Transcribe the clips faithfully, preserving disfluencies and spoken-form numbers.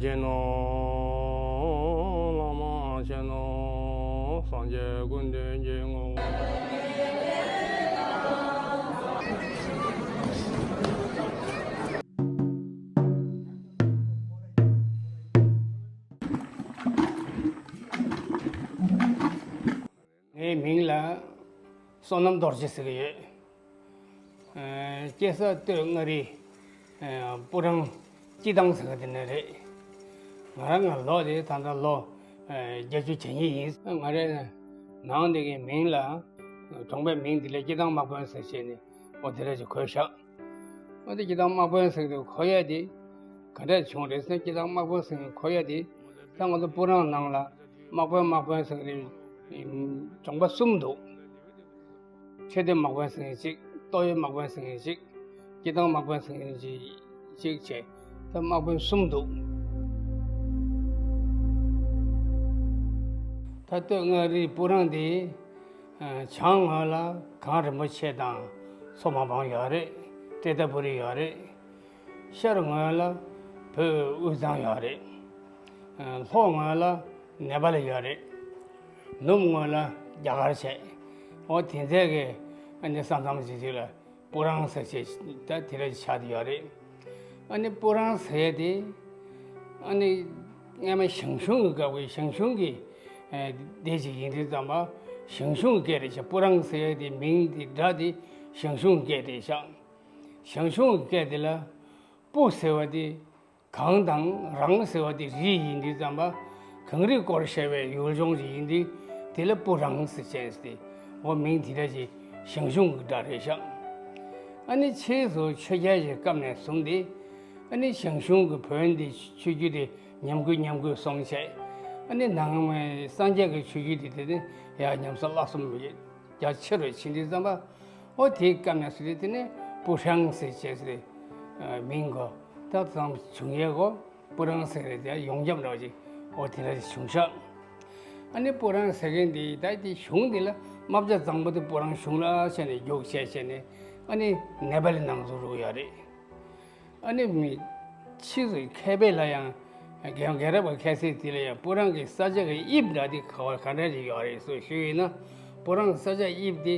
ཆེན་ནོ། བླ་མ་ཆེན་ནོ། སངས་རྒྱས་ཀུན་འདུས་ཀྱི་ངོ་བོ། ངའི་མིང་ལ་བསོད་ནམས་རྡོ་རྗེ་ཟེར་གྱི་ཡོད། ཨ། སྐྱེས་ས་སྟོད་མངའ་རིས། ཨ། སྤུ་རང་སྐྱིད་ཐང་ཟེར་གྱི་དེ་ནས་རེད། ང་རང་ང་ལོ་དེ་ད་ལྟ་ལོ། ཨ། བརྒྱད་ཅུ་གྱ་གཉིས་ཡིན། ང་རའི་ནང་དེ་གི་མིང་ལ། གྲོང་པའི་མིང་དེ་ལ་སྐྱིད་ཐང་དམག་དཔོན་ཟེར་བྱས་ནས། འོ་དེ་འདྲ་ཞིག་གོ་བཞག་འོ་དེ་སྐྱིད་ཐང་དམག་དཔོན་ཟེར་གྱི་གོ་ཡ་དེ་ག་འདྲ་བྱུང་རེད་ཟེར་ན། སྐྱིད་ཐང་དམག་དཔོན་ཟེར་གྱི་གོ་ཡ་དེ་ད་ང་ཚོ་སྤུ་རང་ནང་ལ་དམག་དཔོན་དམག་དཔོན་ཟེར་གྱི་རེད། གྲོང་པ་གསུམ་འདུག་ཆོས་སྡེ་དམག་དཔོན་ཟེར་མཁན་གཅིག་ཏོག་དབྱིབས་དམག་དཔོན་ཟེར་མཁན་གཅིག་སྐྱིད་ཐང་དམག་དཔོན་ཟེར་མཁན་གཅིག་གཅིག་བྱས། ད་དམག་དཔོན་གསུམ་འདུག་ད་སྟོད་མངའ་རིས་སྤུ་རང་དེ། ཨ། བྱང་ངོས་ལ་གངས་རིན་པོ་ཆེ་དང་མཚོ་མ་འབངས་ཡོད་རེད། ཏྲེ་ཏཱ་པུ་རི་ཡོད་རེད། ཤར་ངོས་ལ་བོད་དབུས་གཙང་ཡོད་རེད། ཨ། ལྷོ་ངོས་ལ་ནེ་པ་ལི་ཡོད་རེད། ནུབ་ངོས་ལ་རྒྱ་གར་བྱས། འོ་དེ་ཚད་ཀྱི་ཨ་ནི་ས་མཚམས་ཅིག་ཅིག་ལ་སྤུ་རང་ཟེར་བྱས་ད་དེ་འདྲ་ཆགས་བསྡད་ཡོད་རེད། ཨ་ནི་སྤུ་རང་ཟེར་དེ་ཨ་ནི་སྔ་མ་ཞང་ཞུང་གི་སྐབས་ཀྱི་ཞང་ཞུང་གི་ཨ་སྡེ་ཅིག་ཡིན་དུས་ཙམ་པ་ཞང་ཞུང་གི་སྐད་རེད་ཤག་སྤུ་རང་ཟེར་དེ་མིང་དེ་སྒྲ་དེ་ཞང་ཞུང་གི་སྐད་རེད་ཤག་ཞང་ཞུང་གི་སྐད་དེ་ལ་སྤུ་ཟེར་བ་དེ། གངས་དང་རང་ཟེར་བ་དེ་རི་ཡིན་དུས་ཙམ་པ། གངས་རིའི་སྐོར་བཤད་པའི་ཡུལ་ལྗོངས་ཤིག་ཡིན་དུས་དེ་ལ་སྤུ་རང་ཟེར་བྱས་ཏེ། འོ་མིང་དེ་འདྲ་ཞིག་ཞང་ཞུང་གི་སྒྲ་རེད་ཤག་ཨ་ནི་ཕྱིས་སུ་ཆོས་རྒྱལ་གྱི་སྐབས་ནས་བཟུང་སྟེ། ཨ་ནི་ཞང་ཞུང་གི་བོན་དེ་ཆོས་བརྒྱུད་དེ་ཉམས་རྒུད་ཉམས་རྒུད་སོང་བྱས། ཨ་ནི་ནང་པའི་སངས་རྒྱས་ཀྱི་ཆོས་བརྒྱུད་དེ་དེ་ནི་ཡར་ཉམས་སུ་བླ་གསུམ་རྒྱ་ཆེ་རུ་ཕྱིན་དུས་ཙམ་པ། ཨོ་དེའི་སྐབས་ནས་བཟུང་སྟེ་དེ་ནས་སྤུ་ཧྲང་ཟེར་བྱས་ཟེར། ཨ། མིང་གོ་ད་ཙམ་བྱུང་ཡས་གོ་སྤུ་རང་ཟེར་རེད། དེ་ཡོངས་ཁྱབ་འདྲ་བ་ཅིག་ཨོ་དེ་འདྲ་ཞིག་བྱུང་ཤག་ཨ་ནི་སྤུ་རང་ཟེར་མཁན་དེ་ད་དེ་གཞུང་འདི་ལ་རྨ་བྱ་བཟང་པོ་དེ་སྤུ་རང་གཞུང་ལ་བྱས་ནས་རྒྱུགས་བྱས་བྱས་ནས་ཨ་ནི་ནེ་པ་ལི་ནང་ཚུད་འགྲོ་གི་ཡོད་རེད། ཨ་ནི་མི་ཕྱིས་སུ་མཁས་པས་ལ་ཡང་རྒན་རྒན་རབས་ཀྱི་མཁས་སྲིད་དེ་ལ་ཡང་སྤུ་རང་གི་ས་ཆ་གི་དབྱིབས་འདྲ་དེ་ག་བ་ག་འདྲ་ཞིག་ཡོད་རེད་ཟེར་ཞུས་ཡིན་ན། སྤུ་རང་ས་ཆ་དབྱིབས་དེ་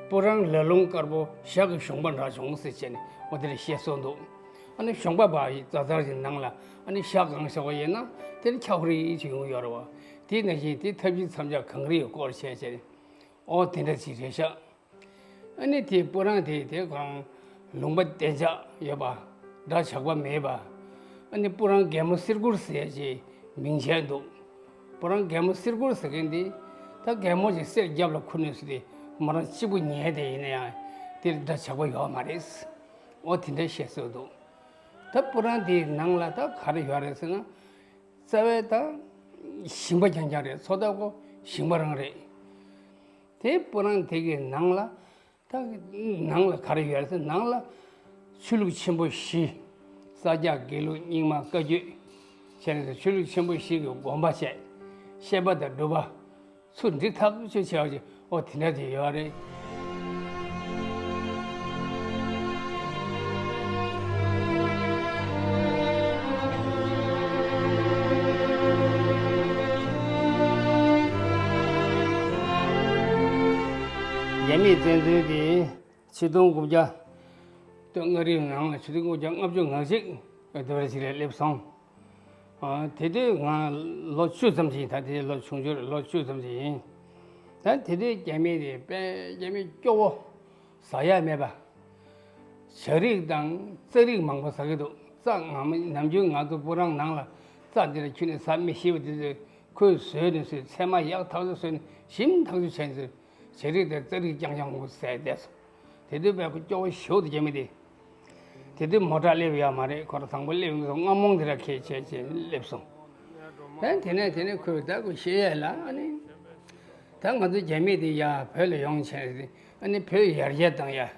སྤུ་རང་ལ་ལུང་དཀར་པོ་ཞྭ་གི་གཞོང་པ་འདྲ་བྱུང་ཟེར་བྱས་ནས་འོ་དེ་འདྲ་བཤད་སྲོལ་འདུག་ཨ་ནི་གཞོང་པ་བ་ཡི་ཙག་ཙག་ཅིག་ནང་ལ་ཨ་ནི་ཞྭ་གང་བཞག་པ་ཡིན་ན་དེ་ནི་འཁྱག་རིལ་ཅིག་ཡོང་ཡོད་རེད་བ། དེ་ནང་བཞིན་དེ་ཐབས་ཀྱི་མཚམས་སྦྱར་གངས་རི་ཡི་སྐོར་བྱས་བྱས་ནས་འོ་དེ་འདྲ་ཅིག་རེད་ཤག་ཨ་ནི་དེ་སྤུ་རང་དེ་དེ་གང་ལུང་པ་གཏན་འཇགས་ཡོད་པ། སྒྲ་ཇག་པ་མེད་པ། ཨ་ནི་སྤུ་རང་རྒན་མོ་གསེར་གུར་ཟེར་ཅེས་མིང་བྱས་འདུག་སྤུ་རང་རྒན་མོ་གསེར་གུར་ཟེར་མཁན་དེ་ད་རྒན་མོ་ཅིག་གསེར་རྒྱབ་ལ་ཁུར་ནས་སུ་དེ་མོ་རང་གཅིག་པུ་ཉལ་དེ་ཡིན་ན་ཡང་དེར་སྒྲ་ཇག་པ་ཡོད་མ་རེད། འོ་དེ་འདྲ་བཤད་སྲོལ་འདུག་ད་སྤུ་རང་དེའི་ནང་ལ་ད་ག་རེ་ཡོད་རེད་ཟེར་ན། རྩ་བའི་ད་ཞིང་པ་རྐྱང་རྐྱང་རེད། མཚོ་ཐབ་ཁོ་ཞིང་པ་རང་རེད། དེ་སྤུ་རང་དེ་གི་ནང་ལ་ད་ནང་ལ་ག་རེ་ཡོད་ཟེར་ནང་ལ་ཆོས་ལུགས་ཆེན་པོ་བཞི། ས་སྐྱ་དགེ་ལུགས་རྙིང་མ་བཀའ་བརྒྱུད། བྱས་ནས་ཆོས་ལུགས་ཆེན་པོ་བཞི་གི་དགོན་པ་བྱས། བཤད་པ་དང་སྒྲུབ་པ་ཚུར་འགྲིག་ཐག་ཆོད་བྱས་པ་ཅིག་ཨོ་དེ་འདྲ་དེ་ཡོད་རེད། རྒྱ་མིས་བཙན་འཛུལ་དེ་ཆིག་སྟོང་དགུ་བརྒྱ། སྟོད་མངའ་རིས་ནང་ལ་ཆིག་སྟོང་དགུ་བརྒྱ་ལྔ་བཅུ་ང་གཅིག་དེ་འདྲ་ཞིག་ལ་སླེབས་སོང་། ཨ། དེ་དུས་ང་ལོ་བཅུ་ཙམ་ཞིག་ཡིན། ད་དེ་ལོ་ཆུང་ཆུང་རེད། ལོ་བཅུ་ཙམ་ཞིག་ཡིན། ད་དེ་དུས་རྒྱ་མི་དེ་དཔེ་རྒྱ་མི་སྐྱོ་བོ། ཟ་ཡ་མེད་པ། བྱ་རིགས་དང་རྩྭ་རིགས་མང་པོ་ཟ་གི་འདུག་རྩྭ་ངམ་ནམ་རྒྱུན་ང་ཚོ་སྤུ་རང་ནང་ལ་རྩྭ་འདི་ལ་ཁྱོན་ནས་ཟ་མི་ཤེས་པ་དེ་ཚོས་ཁོས་བཟོས་ནས་བཟོས། ཚད་མ་ཡག་ཐག་ཆོད་བཟོས་ནས་ཞིམ་ཐག་ཆོད་བྱས་ནས་བཟོས། བྱ་རིགས་དང་རྩྭ་རིགས་རྐྱང་རྐྱང་ངོ་ཟས་བསྡད་སོང་། དེ་དུས་དཔེ་ཁོ་སྐྱོ་བོ་ཞེ་པོ་འདུག་རྒྱ་མི་དེ། དེ་དུས་མོ་ཊ་སླེབས་ཡོད་མ་རེད། ཁོ་རང་དང་པོ་སླེབས་ཡོང་དུས་རྔ་མོང་དེ་འདྲ་ཁྱེར་བྱས་བྱས་སླེབས་སོང་། ད་དེ་ནས་དེ་ནས་ཁོས་ད་ཁོ་བཤད་ཡས་ལ་ཨ་ནི། ད་ང་ཚོ་རྒྱ་མི་དེ་ཡར་བོད་ལ་ཡོང་བྱས་ཨ་ནི་བོད་ཡར་རྒྱས་བཏང་ཡ།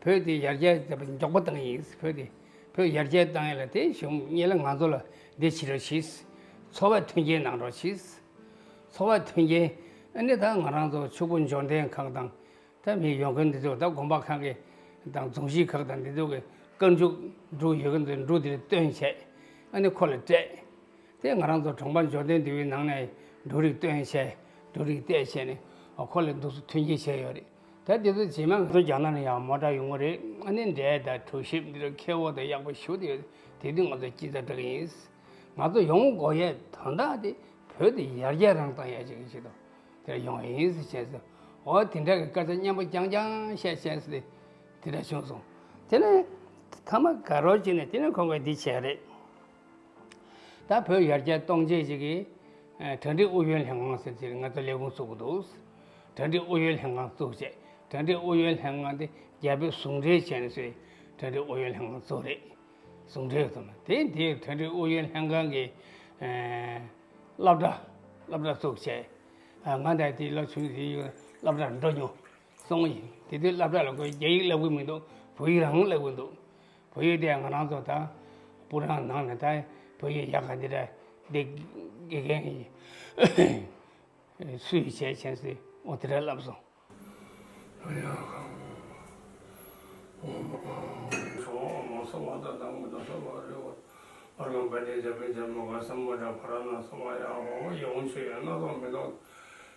བོད་དེ་ཡར་རྒྱས་མགྱོགས་པོ་བཏང་ཡིན། བོད་དེ་བོད་ཡར་རྒྱས་བཏང་ཡ་ལ་དེ་གཞུང་གཉིས་ལ་ང་ཚོ་ལ་འདི་བྱེད་རོགས་གྱིས། འཚོ་བ་མཐུན་རྐྱེན་གནང་རོགས་གྱིས། འཚོ་བ་མཐུན་རྐྱེན་ཨ་ནི་ད་ང་རང་ཚོ་ཕྱུག་པོ་འབྱོར་ལྡན་ཁག་དང་། ད་མི་ཡོང་མཁན་འདི་ཚོ་ད་དགོན་པ་ཁག་གི་དང་རྫོང་གཞིས་ཁག་དང་འདི་ཚོ་གི་བཀའ་འབྲུ་འབྲུ་ཡོད་མཁན་ཚོ་འབྲུ་དེ་བཏོན་བྱས། ཨ་ནི་ཁོ་ལ་སྤྲད། དེ་ང་རང་ཚོ་གྲོང་པ་འབྱོར་ལྡན་འདུས་པའི་ནང་ནས་འབྲུ་རིགས་བཏོན་བྱས། འབྲུ་རིགས་བལྟས་བྱས་ནས་ཨ་ཁོ་ལ་འདུག་སེ་མཐུན་རྐྱེན་བྱས་ཡོད་རེད། ད་དེ་ཚོ་རྗེས་མ་ང་ཚོ་རྒྱ་ནག་ནས་ཡང་མོ་ཊ་ཡོང་གི་རེད། ཨ་ནི་འབྲས་དང་གྲོ་ཞིབ་འདི་ཚོ་ཁེ་པོ་དང་ཡག་པོ་ཞེ་པོ་ཅིག་ཡོད། དེ་དུས་ང་ཚོ་སྐྱིད་ཚ་འགྲོ་གི་ཡིན། ང་ཚོ་ཡོང་དགོས་ཡས་དོན་དག་དེ་བོད་དེ་ཡར་རྒྱས་རང་གཏང་ཡས་ཅིག་ཡིན་ཞིག་དང་། དེར་ཡོང་ཡིན་ཟེར་བྱས་སོ། འོ་དེ་འདྲ་གི་སྐད་ཆ་སྙན་པོ་རྐྱང་རྐྱང་བཤད་བྱས་སོ། དེ་འདྲ་བྱུང་སོང་། དེ་ནས་ཐ་མ་དགའ་རོགས་བྱས་ནས་དེ་ནས་ཁོང་གིས་འདི་བྱས་རེད། ད་བོད་ཡར་རྒྱས་གཏོང་ཆེད་ཅིག་གིས་གྲ་སྒྲིག་ཨུ་ཡོན་ལྷན་ཁང་ཟེར་ཅིག་ང་ཚོ་ལས་ཁུངས་བཙུགས་འདུག། གྲ་སྒྲིག་ཨུ་ཡོན་ལྷན་ཁང་བཙུགས་བྱས། གྲ་སྒྲིག་ཨུ་ཡོན་ལྷན་ཁང་དེ་རྒྱལ་པོས་ཟུང་འབྲེལ་བྱས་ནས་སོ། གྲ་སྒྲིག་ཨུ་ཡོན་ལྷན་ཁང་བཙུགས་རེད། ཟུང་འབྲེལ་ཙམ་དེ་དེའི་གྲ་སྒྲིག་ཨུ་ཡོན་ལྷན་ཁང་གི་སློབ་གྲྭ། སློབ་གྲྭ་བཙུགས་བྱས། ང་དང་དེའི་སློབ་ཆུང་དེའི་སློབ་གྲྭར་འགྲོ་མྱོང་སོང་ཡིན། དེ་དུས་སློབ་གྲྭ་ལ་ཁོས་རྒྱ་ཡིག་བསླབ་གི་མི་འདུག། བོད་ཡིག་རང་བསླབ་གི་འདུག། བོད་ཡིག་དེ་ང་རང་ཚོ་ད་སྤུ་རང་ནང་ནས་ད་བོད་ཡིག་ཡག་ག་འདི་འདྲ་འདི་དགེ་རྒན་སུས་བྱས་བྱས་ཟེར། འོ་དེ་འདྲ་བསླབ་སོང་།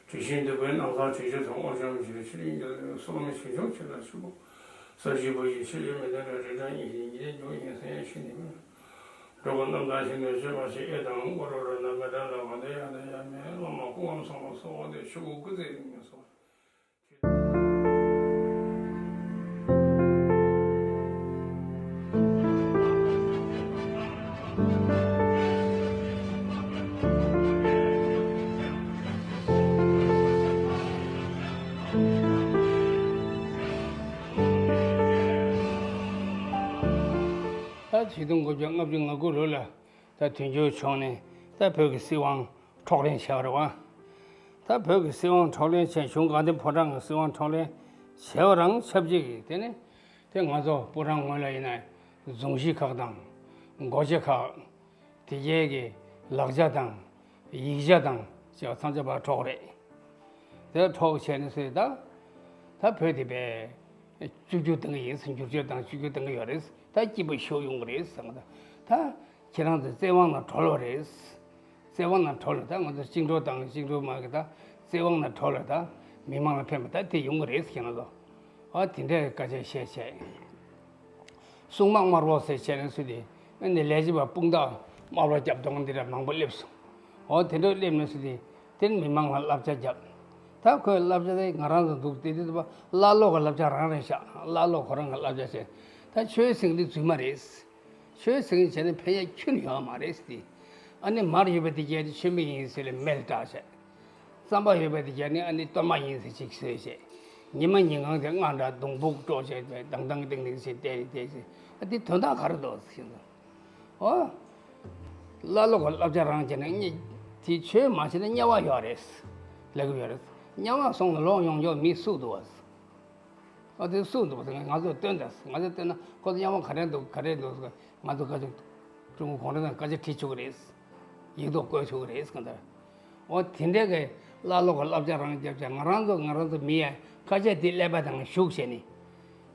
དྲི་ཞིམ་བདུག་པའི་རྣམ་བཟང་དྲི་ཆུ་དང་། དབུགས་འཇམ་ཞིང་ཆུ་ཡི་འགྱུར་བའི་གསོལ་མ་ཞིང་སྐྱོང་ཕྱིར་ལ་ཕྱུག་པོ། ས་གཞི་བུ་ཡི་ཕྱི་ཡི་མི་ལྡན་རེ་རེ་དང་ཉིད་ཀྱི་ཉིད་ལྡན་འབྱུང་ཡིན་ཟེར་ཡང་ཤི་ནི་མིན། འགྲོ་ཀུན་རྣམ་དག་ཞིང་དུ་སྤྱོད་པ་ཞིག་ཨེ་དང་གོ་རོ་རོ་ན་མེ་དྲ་ལ་བ་དེ་ཡང་དེ་ཡང་མེད། བླ་མ་སྐུ་ཁམས་བཟང་པོ་གསོལ་བ་འདེབས། ཆོས་སྐུ་སྐུ་ཚེ་རིང་ལ་གསོལ། ད་ཆིག་སྟོང་དགུ་བརྒྱ་ལྔ་བཅུ་ང་དགུ་ལོ་ལ་ད་དུས་འགྱུར་བྱུང་ནས་ད་བོད་ཀྱི་སྲིད་དབང་འཕྲོག་ལེན་བྱས་པ་རེད་བ། ད་བོད་ཀྱི་སྲིད་དབང་འཕྲོག་ལེན་བྱས། གཞུང་དགའ་ལྡན་ཕོ་བྲང་གི་སྲིད་དབང་འཕྲོག་ལེན་བྱས་པ་རང་ཆབས་ཅིག་གིས་དེ་ནས་དེ་ང་ཚོ་སྤུ་རང་ངོས་ལ་ཡིན་ན་རྫོང་གཞིས་ཁག་དང་སྒོ་འབྱེད་ཁག་དེ་གའི་གི་ལག་ཆ་དང་ཡིག་ཆ་དང་ཅེས་པ་ཐམས་ཅད་པར་འཕྲོག་རེད། དེ་འཕྲོག་བྱས་ནས་སོས་ད། ད་བོད་དེ་བས་བཅོས་བསྒྱུར་གཏོང་གི་ཡིན་ཟེར། བསྒྱུར་བཅོས་དང་བཅོས་བསྒྱུར་གཏོང་གི་ཡོད་རེད། ད་སྐྱིད་པོ་ཞིག་ཡོང་གི་རེད་ཟེར། ད་ཁྱེད་རང་ཚོ་བཙན་དབང་ནང་གྲོལ་བ་རེད། བཙན་དབང་ནང་གྲོལ་ལ་ད་ང་ཚོ་བཅིངས་འགྲོལ་དང་བཅིངས་འགྲོལ་དམག་གིས་ད་བཙན་དབང་ནང་གྲོལ་ལ་ད་མི་མང་ལ་ཕན་པ་ད་དེ་ཡོང་གི་རེད་ཟེར། ཁྱེད་རང་ཚོ་ཨ་དེ་འདྲའི་སྐད་ཆ་བཤད་བྱས། སྲུང་དམག་དམར་པོ་ཟེར་བྱས་ནས་སུ་དེ་ཨ་ནི་ལས་བྱེད་པ་དཔུང་རྡོག་དམར་པོ་རྒྱབ་གཏོང་འདི་འདྲ་མང་པོ་སླེབས་སོང་། འོ་དེ་འདྲ་སླེབས་ནས་སུ་དེ་དེ་ནི་མི་མང་ལ་བསླབ་བྱ་བརྒྱབ། ད་ཁོས་བསླབ་བྱ་དེ་ང་རང་ཚོ་འདུག་དེ་དུས་ཙམ་པ་ཀླ་ཀློ་གི་བསླབ་བྱ་རང་རེད་ཤག། ཀླ་ཀློ་ཁོ་རང་གི་བསླབ་བྱ་བྱས། ད་ཆོས་ཟེར་མཁན་དེ་རྫུན་མ་རེད། ཆོས་ཟེར་མཁན་བྱས་ན་ཕན་ཡ་ཁྱོན་ཡོད་མ་རེད་ཟེར་ཏེ། ཨ་ནི་མར་ཡོད་པ་དེ་གས་དེ་ཆོས་མེད་ཡིན་ཟེར་ལ་མེ་ལ་སྐྲག་བྱས། རྩམ་པ་ཡོད་པ་དེ་གས་ནི་ཨ་ནི་གཏོར་མ་ཡིན་ཟེར་ཅིག་ཟེར་བྱས། ཉི་མ་ཉིན་གང་དེ་སྔ་དྲགས་སྡོང་ཕུག་དཀྲོག་བྱས་ཏེ་དང་དང་སྟེང་ནས་ཟེར་བལྟས་ནས་བལྟས་ཟེར། ཨ་དེ་དོན་དག་ག་རེ་འདུག་ཟེར་ན། ཨོ། ཀླ་ཀློ་གི་བསླབ་བྱ་རང་བྱས་ན་གཉིད་དེ་ཆོས་མ་བྱས་ན་དམྱལ་བ་ཡོད་རེད། ལབ་གི་ཡོད་རེད། དམྱལ་བ་སོང་ལ་ལོག་ཡོང་ཆོག་མི་སུ་འདུག་བ། ཨ་དེ་སུ་འདུག་ཟེར། ང་ཚོ་སྟོན་དང་། ང་ཚོ་སྟོན་ན་ཁོ་ཚོ་དམྱལ་བ་ག་རེ་འདུག་ག་རེ་འདུག་ཟེར། ང་ཚོ་བཀའ་ཆོས་ཀྲུང་གོ་གུང་ཁྲན་ཏང་བཀའ་ཆོས་ཁྲིད་ཆོག་གི་རེད། ཡིག་ཐོག་བཀོད་ཆོག་གི་རེད་གང་ལྟར། འོ་དེ་འདྲའི་གི་ཀླ་ཀློ་གི་བསླབ་བྱ་རང་བརྒྱབ་བྱས། ང་རང་ཚོ་ང་རང་ཚོ་མི་ཡ་ཁ་ཤས་དེ་ཀླད་པ་དང་ཞུགས་བྱས་ནས།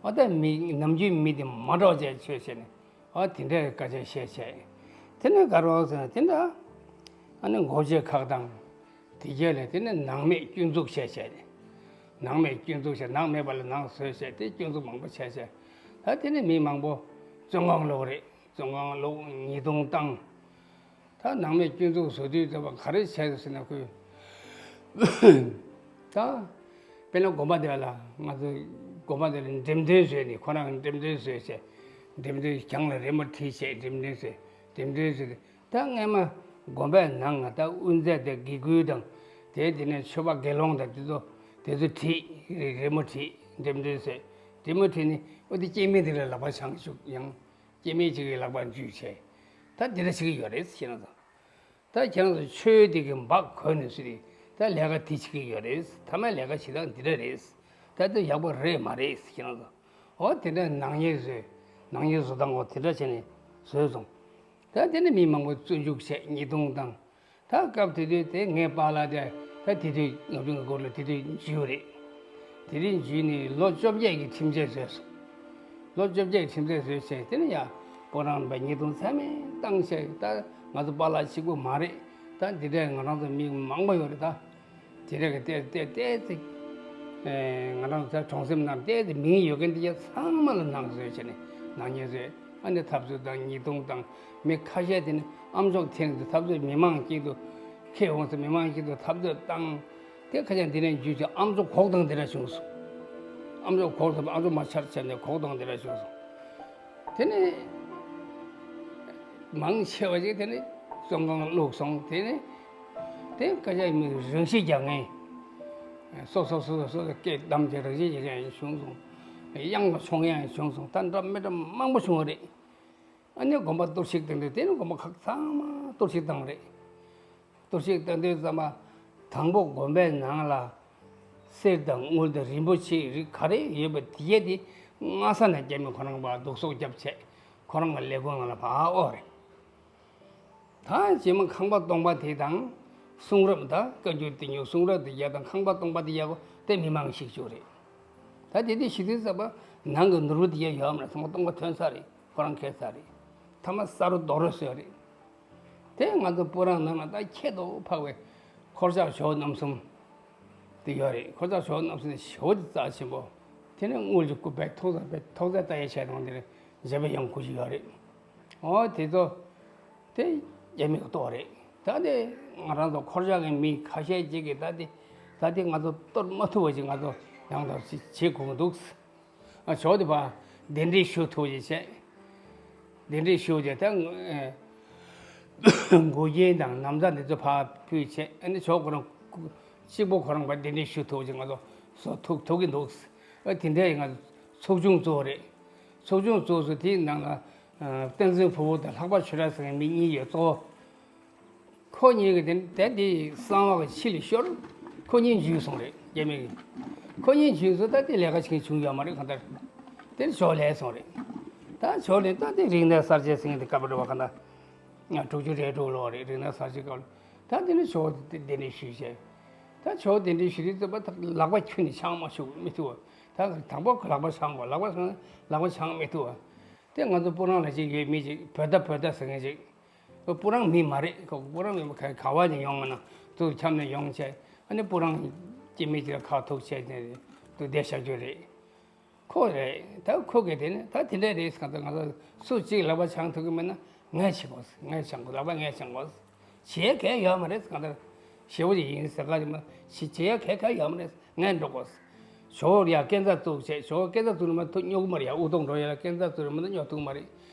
འོ་ད་མི་ནམ་རྒྱུན་མི་དེ་མ་འགྲོགས་བྱས་ཆོས་བྱས་ནས། འོ་དེ་འདྲའི་སྐད་ཆ་བཤད་བྱས། དེ་ནས་ག་རེ་ཟེར་ན་དེ་འདྲ། ཨ་ནི་སྒོ་འབྱེད་ཁག་དང་། དེ་རྗེས་ལ་དེ་ནས་ནང་མེད་སྐྱོན་འཛུགས་བྱས་བྱས། ནང་མེད་སྐྱོན་འཛུགས་བྱས། ནང་མེད་པ་ལ་ནང་བཟོས་བྱས་དེ་སྐྱོན་འཛུགས་མང་པོ་བྱས་བྱས། ད་དེ་ནས་མི་མང་པོ་བཙོན་ཁང་ལོག་རེད། བཙོན་ཁང་ལོག་ཉེས་རྡུང་བཏང་། ད་ནང་མེད་སྐྱོན་འཛུགས་བཟོ་དུས་ཙམ་པ་ག་རེ་བྱས་ཟེར་ན་ཁོས། ད། དཔེར་ན་དགོན་པ་དེ་ལ་ང་ཚོ་དགོན་པ་དེ་ལ་འགྲེམས་སྟོན་བཟོས་ནས། ཁོ་རང་གིས་འགྲེམས་སྟོན་བཟོས་བྱས། འགྲེམས་སྟོན་གྱང་ལ་རི་མོ་བྲིས་བྱས་འགྲེམས་སྟོན་བཟོས། འགྲེམས་སྟོན་བཟོས་ཏེ། ད་སྔས་མ་དགོན་པའི་ནང་ང་ད་དབུ་མཛད་དེ་དགེ་བསྐོས་དང་། དེ་དེ་ནས་ཆོས་པ་དགེ་སློང་དང་དེ་ཚོ་དེ་ཚོ་བྲིས། རི་རི་མོ་བྲིས། འགྲེམས་སྟོན་བཟོས། རི་མོ་བྲིས་ནས་ཨོ་དེ་སྐྱེ་དམན་དེ་ལ་ལག་པ་འཆང་བཅུག། ཡང་སྐྱེ་དམན་ཅིག་གི་ལག་པ་འཇུས་བྱས། ད་འདི་འདྲ་བྱེད་ཀྱི་ཡོད་རེད་ཟེར་ན་ད། ད་ཁྱེད་རང་ཚོ་ཆོས་འདི་གི་འབག་གོན་ནས་སུ་རེད། ད་ལས་ཀ་འདི་བྱེད་ཀྱི་ཡོད་རེད། ཐ་མའི་ལས་ཀ་བྱེད་སྟངས་འདི་འདྲ་རེད། ད་དེ་ཡག་པོ་རེད་མ་རེད་ཟེར། ཁྱེད་རང་ཚོ་འོ་དེ་འདྲ་ནག་ཉེས་བཟོས། ནག་ཉེས་བཟོ་སྟངས་འོ་དེ་འདྲ་བྱས་ནས་བཟོས་སོང་། ད་དེ་ནས་མི་མང་པོ་བཙོན་འཇུག་བྱས། ཉེས་རྡུང་བཏང་། ད་སྐབས་དེ་དུས་དེ་ངའི་པཱ་ལགས་དེ་ད་དེ་དུས་ལྔ་བཅུ་ང་དགུ་ལོ་དེ་དུས་འཇུས་རེད། དེ་དུས་འཇུས་ནས་ལོ་བཅོ་བརྒྱད་ཀྱི་ཁྲིམས་ཆད་བཟོས་སོང་། ལོ་བཅོ་བརྒྱད་ཀྱི་ཁྲིམས་ཆད་བཟོས་བྱས། དེ་ནས་ཡ་ སྤུ་རངས་པའི་ཉེས་རྡུང་ཚད་མེད་བཏང་བྱས། ད་ང་ཚོ་པཱ་ལགས་གཅིག་པུ་མ་རེད། ད་འདི་འདྲའི་ང་རང་ཚོ་མི་མང་པོ་ཡོད་རེད། ད་དེ་འདྲ་གི་བལྟས་བལྟས་བལྟས་ཚེ། ཨེ། ང་རང་ཚོ་གྲོང་གསེབ་ནང་བལྟས་ཚེ་མིང་ཡོད་མཁན་དེ་ག་ཚང་མ་ལ་ནང་བཟོས་བྱས་ནས་ནང་ཉེས་བཟོས། ཨ་ནི་འཐབ་རྩོད་དང་ཉེས་རྡུང་དང་། མི་ཁ་ཤས་དེ་ནི་ཨམ་ཅོག་འཐེན་ནས་འཐབ་རྩོད། མི་མང་དཀྱིལ་དུ་ཁེ་འོང་ཚེ་མི་མང་དཀྱིལ་དུ་འཐབ་རྩོད་བཏང་། དེ་ཁ་ཤས་འདི་ནས་འཇུས་ཚེ་ཨམ་ཅོག་གོག་བཏང་དེ་འདྲ་བྱུང་སོང་། ཨམ་ཅོག་གོག་བཏང་། ཨམ་ཅོག་མ་ཆར་བྱས་ནས་གོག་བཏང་དེ་འདྲ་བྱུང་སོང་། དེ་ནས་མང་ཆེ་བ་ཞིག་དེ་ནས་བཙོན་ཁང་བླུགས་སོང་། དེ་ནས་དེ་སྐད་ཆ་མི་རང་ཤི་རྒྱག་མཁན། སོ་སོ་སོ་སོ་སོ་སྐད་བསྡམས་བྱས་རང་ཤི་རྒྱག་མཁན་བྱུང་སོང་། གཡང་ལ་མཆོང་མཁན་བྱུང་སོང་། ད་འདྲ་མི་འདྲ་མང་པོ་བྱུང་བ་རེད། ཨ་ནི་དགོན་པ་གཏོར་བཤིག་བཏང་དུས། དེ་ནི་དགོན་པ་ཁག་ཚང་མ་གཏོར་བཤིག་བཏང་བ་རེད། གཏོར་བཤིག་བཏང་དུས་ཙམ་པ། དང་པོ་དགོན་པའི་ནང་ལ་གསེར་དང་དངུལ་དང་རིན་པོ་ཆེའི་རིགས་ག་རེ་ཡོད་པ་དེ་གས་དེ་སྔ་ས་ནས་རྒྱ་མི་ཁོ་རང་པ་བདུག་སོག་བརྒྱབ་བྱས། ཁོ་རང་གི་ལས་ཁུངས་ནང་ལ་ཕར་དབོར་རེད། ད་རྗེས་མ་ཁང་པ་སྟོང་པ་དེ་དང་། གསུང་རབ། ད་བཀའ་འགྱུར་དེ་ཉོ། གསུང་རབ་དེ་ཡ་དང་ཁང་པ་སྟོང་པ་དེ་ཡ་གོ་དེ་མི་མང་ཞིག་བཅུག་རེད། ད་དེ་དེ་ཞིག་དུས་ཙམ་པ་ནང་གི་ནོར་བུ་དེ་ཡ་ཡོད་མ་རེད། ཚང་མ་སྟོང་པ་ཐོན་ས་རེད། ཁོ་རང་ཁེ་ས་རེད། ཐ་མ་ས་རུ་རྡོ་རུ་བཟོས་རེད། དེ་ང་ཚོ་སྤུ་རངས་ནང་ལ་ད་ཁྱད་དུ་འཕགས་པའི་འཁོར་ཆགས་ཇོ་བོ་རྣམ་གསུམ་དེ་ཡོད་རེད། འཁོར་ཆགས་ཇོ་བོ་རྣམ་གསུམ་དེ་ཞེ་པོ་ཅིག་རྩ་ཆེན་པོ། དེ་ནས་དངུལ་གྱི་སྐུ་བས་ཐོག་ས་བས་ཐོག་ས་ལྟ་ཡ་བྱས་དང་། དེ་ནས་མཛད་པ་ཡང་ཁུ་ཅིག་ཡོད་རེད། འོ་དེ་ཚོ་དེ་རྒྱ་མི་གི་ལྟོ་རེད། ད་དེ་ང་རང་ཚོ་འཁོར་ཆགས་ཀྱི་མི་ཁ་ཤས་ཅིག་གིས་ད་དེ་ད་དེ་ང་ཚོ་གཏོར་མ་ཐུབ་པ་ཅིག་ང་ཚོ་ཡང་དག་ཅིག་བྱེད་དགོས་ཀྱི་འདུག། ཨ། ཇོ་བོ་དེ་ཕར་གདན་འདྲེན་ཞུ་ཐུབ་ཅིག་བྱས། གདན་འདྲེན་ཞུ་བྱས། ད་མགོ་རྒྱན་དང་ན་བཟའ་འདི་ཚོ་ཕར་ཕུལ་བྱས། ཨ་ནི་ཇོ་བོ་ཁོ་རང་གཅིག་པོ་ཁོ་རང་ཕར་གདན་འདྲེན་ཞུ་ཐུབ་ཅིག་ང་ཚོ་བཟོ་ཐུབ་ཐུབ་ཀྱི་འདུག། ཨ། དེ་འདྲའི་ང་ཚོ་ཚོགས་ཆུང་བཙུགས་རེད། ཚོགས་ཆུང་བཙུགས་སོང་། དེའི་ནང་ལ་ཨ་བསྟན་འཛིན་ཕུར་བུ་དང་ལྷག་པ་ཆོས་གྲགས་ཟེར་མཁན་མི་གཉིས་ཡོད། གཙོ་བོ། ཁོ་གཉིས་ཀྱིས་དེ་དེ་དེ་གསང་བ་གི་ཕྱི་ལ་ཤོར། ཁོ་གཉིས་འཇུས་སོང་རེད། རྒྱ་མི་གིས། ཁོ་གཉིས་འཇུས་སོང་། ད་དེ་ལས་ཀ་བྱེད་མཁན་བྱུང་ཡོད་མ་རེད། གང་ལྟར་དེ་ནི་ཇོ་བོ་ལས་སོང་རེད། ད་ཇོ་བོ་ལས། ད་དེ་རིག་གནས་གསར་བརྗེ་ཟེར་མཁན་དེ་སྐབས་རེད་པ། གང་ལྟར་དྲུག་ཅུ་རེ་དྲུག་ལོ་རེད། རིག་གནས་གསར་བརྗེ་སྐབས་ལ། ད་དེ་ནི་ཇོ་བོ་དེ་གདན་འདྲེན་ཞུས་བྱས། ད་ཇོ་བོ་གདན་འདྲེན་ཞུས་དུས་ཙམ་པ་ད་ལག་པ་ཁྱོན་ནས་འཆང་མ་ཆོག་མི་ཐུབ་པ། ད་དང་པོ་ལག་པ་འཆང་དགོས། ལག་པ་འཆང་ལག་པ་འཆང་མི་ཐུབ་པ། དེ་ང་ཚོ་སྤུ་རངས་ལ་ཅིག་ཡོད་མི་ཅིག། བོད་ཟླ་བོད་ཟླ་ཟེར་མཁན་ཅིག། སྤུ་རངས་མི་མ་རེད། ཁོ་སྤུ་རངས་མི་མ། ག་ག་བ་ནས་ཡོང་ང་ན་དུ་འཁྱམས་ནས་ཡོང་བྱས། ཨ་ནི་སྤུ་རངས་སྐྱེ་མི་ཅིག་ལ་ཁ་ཐུག་བྱས་ནས་དུ་བསྡད་བཞག་རྒྱུ་རེད། ཁོ་རེད། ད་ཁོ་གིས་དེ་ནི་ད་དེ་འདྲ་རེད། གང་ལྟར་ང་ཚོ་སུ་གཅིག་ལག་པ་འཆང་ཐུབ་ཀྱི་མེད་ན་ངས་བྱེད་དགོས། ངས་འཆང་དགོས། ལག་པ་ངས་འཆང་དགོས། བྱེད་གལ་ཡོད་མ་རེད། གང་ལྟར་ཞེ་པོ་ཅིག་ཡིན་ཟེར་ག་ཅིག་མ་བྱེད་བྱེད་ཡ་གལ་གལ་ཡོད་མ་རེད། ངས་འགྲོ་དགོས། ཇོ་བོ་ཡ་སྐས་འཛེག་བཙུགས་བྱས། ཇོ་བོ་སྐས་འཛེག་བཙུགས་ནས་མ་ཐུག་སྙོག་གི་མ་རེད་ཡ། དབུ་ཐོག་འགྲོ་ཡ་ལ་སྐས་འཛེག་བཙུགས་ནས་མ་ཐུག་སྙོག་ཐུབ་མ་རེད།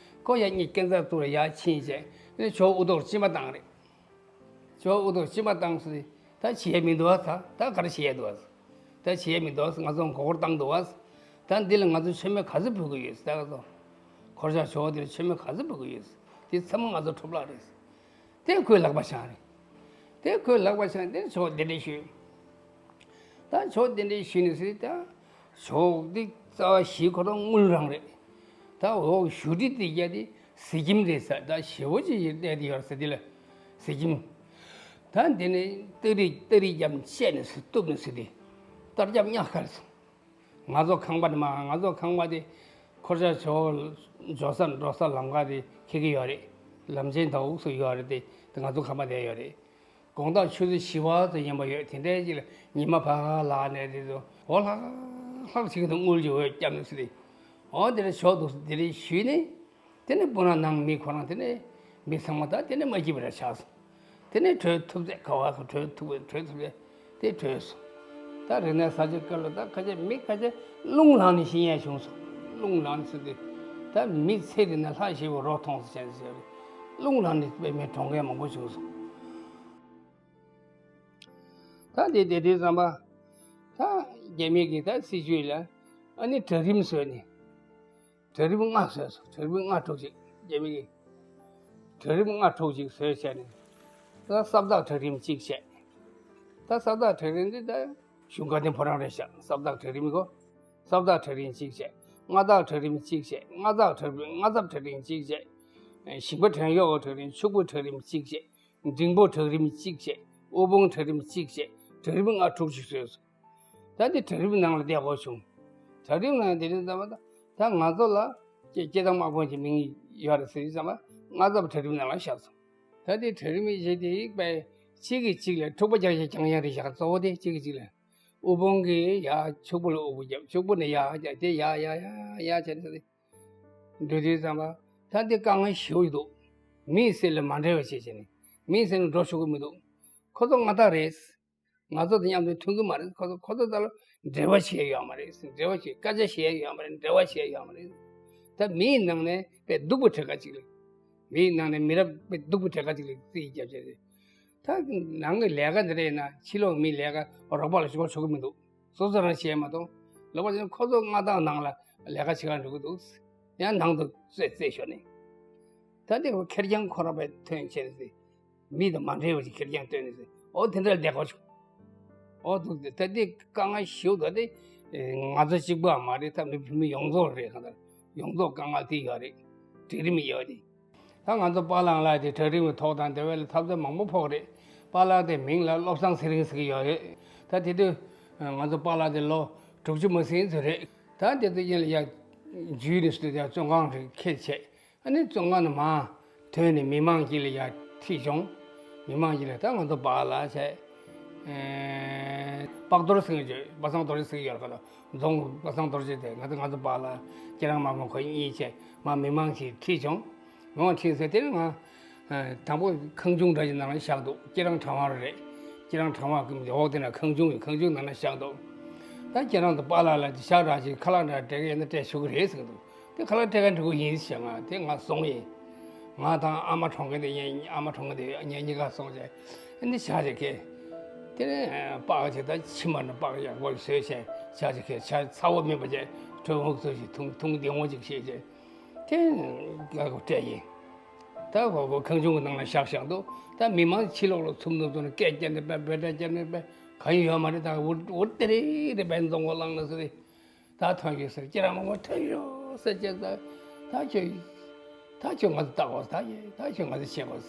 ཁོ་ཡ་གཉིས་སྐས་འཛེག་བཙུགས་ལ་ཡ་ཕྱིན་བྱས། ཨ་ནི་ཇོ་བོ་དབུ་ཐོག་གཅིན་པ་བཏང་རེད། ཇོ་བོ་དབུ་ཐོག་གཅིན་པ་བཏང་སོང་། ད་བྱེད་ཡ་མི་འདུག་ཨ། ད་ད་ག་རེ་བྱེད་ཡ་འདུག་ཨ། ད་བྱེད་ཡ་མི་འདུག་ཨ། ང་ཚོ་མགོ་སྐོར་བཏང་འདུག་ཨ། ད་འདི་ལ་ང་ཚོ་མཆོད་མེ་ག་ཚོད་འབུལ་གི་ཡོད། ད་ང་ཚོ་འཁོར་ཆགས་ཇོ་བོ་འདི་ལ་མཆོད་མེ་ག་ཚོད་འབུལ་གི་ཡོད། དེ་ཚང་མ་ང་ཚོ་གྲུབ་ལ་རེད། དེ་ཁོས་ལག་པ་འཆང་རེད། དེ་ཁོས་ལག་པ་འཆང་། དེ་ཇོ་བོ་གདན་འདྲེན་ཞུས། ད་ཇོ་བོ་གདན་འདྲེན་ཞུས་ནས་ཟེར། ད་ཇོ་བོ་འདི་རྩ་བ་བཞི་ཁོ་རང་དངུལ་རང་རེད། ད་འོག་བཞུགས་ཁྲི་དེ་རྒྱ་དེ་གཟི་ཁྱིམ་རེད་ཟེར། ད་ཞེ་པོ་ཅིག་གནས་དེ་ཡོད་ཟེར། དེ་ལ་གཟི་ཁྱིམ། ད་འདི་ནས་སྟ་རི་སྟ་རི་རྒྱབ་བཤད་ནས་ཟེར། གཏུབ་ནས་ཟེར། དེ་སྟར་རྒྱབ་གཉག་ཁར་སོང་། ང་ཚོ་ཁང་པ་དེ་མ། ང་ཚོ་ཁང་པ་དེ་འཁོར་ཆགས་ཇོ་བོ་འགྲོ་ས་འགྲོ་ས་ལམ་ཁ་དེ་འཁེལ་གྱི་ཡོད་རེད། ལམ་ཆེན་དང་འུག་སུ་ཡོད་རེད། དེ་དེ་ང་ཚོ་ཁང་པ་དེ་ཡོད་རེད། དགོང་དག་ཆུ་ཚོད་བཞི་པ་ཙམ་ཡིན་པ་ཡོད། དེ་འདྲའི་ཅིག་ལ་ཉི་མ་ཕར་ལངས་ནས་དེ་ཚོ་འོ་ལྷག་ལྷག་ཅིག་གི་དངུལ་གྱི་འོད་བརྒྱབ་ནས་ཟེར་ཏེ། འོ་དེ་འདྲ་ཞོག་འདུག་ཟེར། དེ་འདྲ་ཞུས་ནས། དེ་ནས་སྤུ་ན་ནང་མི་ཁོ་རང་དེ་ནས་མི་ཚང་མ་ད་དེ་ནས་མ་སྐྱིད་པ་རེ་ཆགས་སོང་། དེ་ནས་བྲོས་ཐུབ་ཚད་ག་བ་བྲོས་ཐུབ་བྲོས་ཐུབ་ཚད་དེ་བྲོས་སོང་། ད་རིག་གནས་གསར་བརྗེ་སྐབས་ལ་ད་ཁ་ཤས་མི་ཁ་ཤས་རླུང་ལངས་ནས་ཤི་ཡས་བྱུང་སོང་། རླུང་ལངས་ནས་ཟེར་ཏེ། ད་མི་ཚེ་འདི་ན་ལྷ་ཞེ་པོ་རོ་མཐོང་སོང་བྱས་ཟེར། རླུང་ལངས་ནས་དཔེ་མི་གྲོངས་མཁན་མང་པོ་བྱུང་སོང་། ད་དེ་དེ་དུས་ཙམ་པ། ད་རྒྱ་མི་གིས་ད་སྲིད་ཇུས་ལ་ཨ་ནི་གྲལ་རིམ་བཟོས་ནས། གྲལ་རིམ་ལྔ་བཟོས་སོང་། གྲལ་རིམ་ལྔ་དྲུག་ཅིག་རྒྱ་མི་གིས། གྲལ་རིམ་ལྔ་དྲུག་ཅིག་བཟོས་བྱས་ནས། ད་ས་བདག་གྲལ་རིམ་གཅིག་བྱས། ད་ས་བདག་གྲལ་རིམ་འདི་ད་གཞུང་བཀའ་བསྟན་ཕོ་བྲང་རེད་ཤག། ས་བདག་གྲལ་རིམ་གོ། ས་བདག་གྲལ་རིམ་གཅིག་བྱས། མངའ་བདག་གྲལ་རིམ་གཅིག་བྱས། མངའ་བདག་གྲལ་རིམ། མངའ་ཚབ་གྲལ་རིམ་གཅིག་བྱས། ཞིང་པ་བྲན་གཡོག་གྲལ་རིམ། ཕྱུག་པོ་གྲལ་རིམ་གཅིག་བྱས། འབྲིང་པོ་གྲལ་རིམ་གཅིག་བྱས། དབུལ་ཕོངས་གྲལ་རིམ་གཅིག་བྱས། གྲལ་རིམ་ལྔ་དྲུག་ཅིག་བཟོས་སོང་། ད་འདི་གྲལ་རིམ་ནང་ལ་བསྡད་དགོས་བྱུང་། གྲལ་རིམ་ནང་བསྡད་དུས་ཙམ་པ། ད་ང་ཚོ་ལ་སྐྱེ་སྐྱེ་དང་དམག་དཔོན་གྱི་མིང་ ཡོད་རེད་ཟེར་ཙམ་པ། ལྔ་ཚབ་གྲལ་རིམ་ནང་ལ་བཞག་སོང་། ད་དེ་གྲལ་རིམ་བཞི་དེ་ཡིག་པའི་གཅིག་གིས་གཅིག་ལ་འཁྲུག་པ་རྒྱག་བྱས་རྐྱང་རྐྱང་རེད་བཞག་གཙོ་བོ་དེ་གཅིག་གིས་གཅིག་ལ། དབུལ་ཕོངས་ཀྱིས་ཡ་ཕྱུག་པོ་ལ་དབུལ་པོ་རྒྱབ། ཕྱུག་པོ་ནས་ཡ་རྒྱབ། དེ་ཡ་ཡ་ཡ་ཡ་བྱས་ནས་འགྲོ་དུས་ཙམ་པ། ད་འདི་དཀའ་ངལ་ཞེ་པོ་ཞིག་འདུག་མིའི་སེམས་ལ་མ་འབྲེལ་བ་བྱས་བྱས་ནས། མིའི་སེམས་ལ་འགྲོ་ཆོག་གི་མི་འདུག་ཁོ་ཚོ་མངའ་བདག་རེད། ང་ཚོ་དང་མཉམ་དུ་མཐུན་གྱི་མ་རེད། ཁོ་ཚོ་ཁོ་ཚོ་དང་འབྲེལ་བ་བྱས་ཡོད་མ་རེད། འབྲེལ་བ་བྱས། སྐད་ཆ་བཤད་ཡོད་མ་རེད། འབྲེལ་བ་བྱས་ཡོད་མ་རེད། ད་མིའི་ནང་ནས་དཔེ་སྡུག་པོ་གྲས་ཁ་ཅིག་ལ། མིའི་ནང་ནས་མི་རབས་དཔེ་སྡུག་པོ་གྲས་ཁ་ཅིག་ལ་རྩིས་རྒྱབ་བྱས་རེད། ད་ནང་གི་ལས་ཀ་འདི་འདྲ་ཡིན་ན་ཕྱི་ལོགས་མིའི་ལས་ཀ་རོགས་པ་ལ་ཤོར་ཆོག་གི་མི་འདུག་སོ་སོ་རང་བྱས་མ་གཏོགས། ལོག་པ་ཅན་ཁོ་ཚོ་མངའ་བདག་ནང་ལ་ལས་ཀ་བྱེད་གར་འགྲོ་གི་འདུག་ཡང་ནང་དུ་རྩེད་རྩེད་ཤོར་ནས། ད་དེ་ཁེར་རྐྱང་ཁོ་རང་པའི་ཐོན་བྱས་ནས། མི་དང་མ་འབྲེལ་བ་ཞིག་ཁེར་རྐྱང་བཏོན་ནས། ཨོ་དེ་འདྲ་བསྡད་དགོས་བྱུང་། ཨོ་འདུག་སྟེ་ད་དེ་དཀའ་ངལ་ཞེ་པོ་འདུག་དེ་ང་ཚོ་གཅིག་པུ་མ་རེད། ད་མི་བུད་མེད་ཡོངས་རྫོགས་རེད། གང་ལྟར་ཡོངས་རྫོགས་དཀའ་ངལ་དེ་ཡོད་རེད། གྲལ་རིམ་ཡོད་དེ། ད་ང་ཚོ་པཱ་ལགས་ལ་དེ་གྲལ་རིམ་གྱི་ཐོག་དང་དེ་བས་ལ་འཐབ་རྩོད་མང་པོ་ཕོག་རེད། པཱ་ལགས་དེ་མིང་ལ་བློ་བཟང་ཚེ་རིང་ཟེར་གྱི་ཡོད་རེད། ད་དེ་དུས་ང་ཚོ་པཱ་ལགས་དེ་ལོ་དྲུག་ཅུ་མ་ཟིན་ཙམ་རེད། ད་དེ་དུས་ཡིན་ལ་ཡ་འཇུས་ནས་སུ་དེ་ཡ་བཙོན་ཁང་རེ་ཁྱེར་བྱས། ཨ་ནི་བཙོན་ཁང་ནས་མར་ཐོན་ནས་མི་མང་དཀྱིལ་ལ་ཡར་ཁྲིད་བྱུང་། མི་མང་དཀྱིལ་ལ་ད་ང་ཚོ་པཱ་ལགས་བྱས། ཨེ། པག་རྡོར་ཟེར་གྱི་ཡོད། པ་སངས་རྡོ་རྗེ་ཟེར་གྱི་ཡོད་རེད། ཁ་ལ་རྫོང་པ་སངས་རྡོ་རྗེ་དེ་ང་ཚོ་ང་ཚོ་པཱ་ལགས་ཁྱེད་རང་མ་མ་ཁོ་གཉིས་བྱས་མར་མི་མང་ཞིག་ཁྲིད་བྱུང་། མི་མང་ཁྲིད་ཟེར་དེ་ནི་ང་དང་པོ་ཁང་ཆུང་འདྲ་ཞིག་ནང་ལ་བཞག་འདུག་ཁྱེད་རང་གྲྭ་བ་རེད། ཁྱེད་རང་གྲྭ་བ་གི་འོག་དེ་ན་ཁང་ཆུང་གི་ཁང་ཆུང་ནང་ལ་བཞག་འདུག་ད་ཁྱེད་རང་ཚོ་པཱ་ལགས་ལ་ཞག་རང་ཞིག་ཁ་ལག་འདྲ་སྤྲད་གི་ཡོད་ན་སྤྲད་ཆོག་གི་རེད་ཟེར་གི་འདུག་དེ་ཁ་ལག་སྤྲད་མཁན་འགྲོ་གི་ཡིན་ཟེར། ང་དེ་ང་སོང་ཡིན། ང་དང་ཨ་མ་གྲོངས་མཁན་དེ་ངའི་ཨ་མ་གྲོངས་མཁན་དེ་ངེད་གཉིས་ཀ་སོང་བྱས། ཨ་ནི་ཞག་ཅིག་ཁེལ། དེ་ནས་པགས་ཅིག་ད་ཕྱི་མ་ནས་པགས་ཡག་པོ་བཟོས་བྱས། ཞག་ཅིག་ཁེལ། ཞག་ཚ་བོ་མིན་པ་བྱས་གྲོད་ཁོག་ཚོ་ཞིག་འཐུང་འཐུང་བདེ་མོ་ཅིག་བྱས་བྱས། དེ་ང་ཁོ་སྤྲད་ཡིན། ད་ཁོ་ཁོ་ཁང་ཆུང་གི་ནང་ལ་བཞག་བཞག་འདུག་ད་མི་མང་ཕྱི་ལོགས་ལ་ཚུར་འདུག་འདུག་ན་སྐད་རྒྱག་ནས་པས་འབོད་སྒྲ་རྒྱག་ནས་པས་གང་ཡོད་མ་རེད། ད་འུར་འུར་དེ་རེད་རེད་པས་འཛོང་གོ་ལངས་ནས་ཟེར་རེད། ད་ཐོན་ཤོག་ཟེར། ཁྱེད་རང་མང་པོ་ཐོན་ཤོག་ཟེར་བྱས། ད་ད་ཁྱོད་ད་ཁྱོད་ང་ཚོ་ལྟ་དགོས། ད་ཁྱོད་ད་ཁྱོད་ང་ཚོ་བྱེད་དགོས།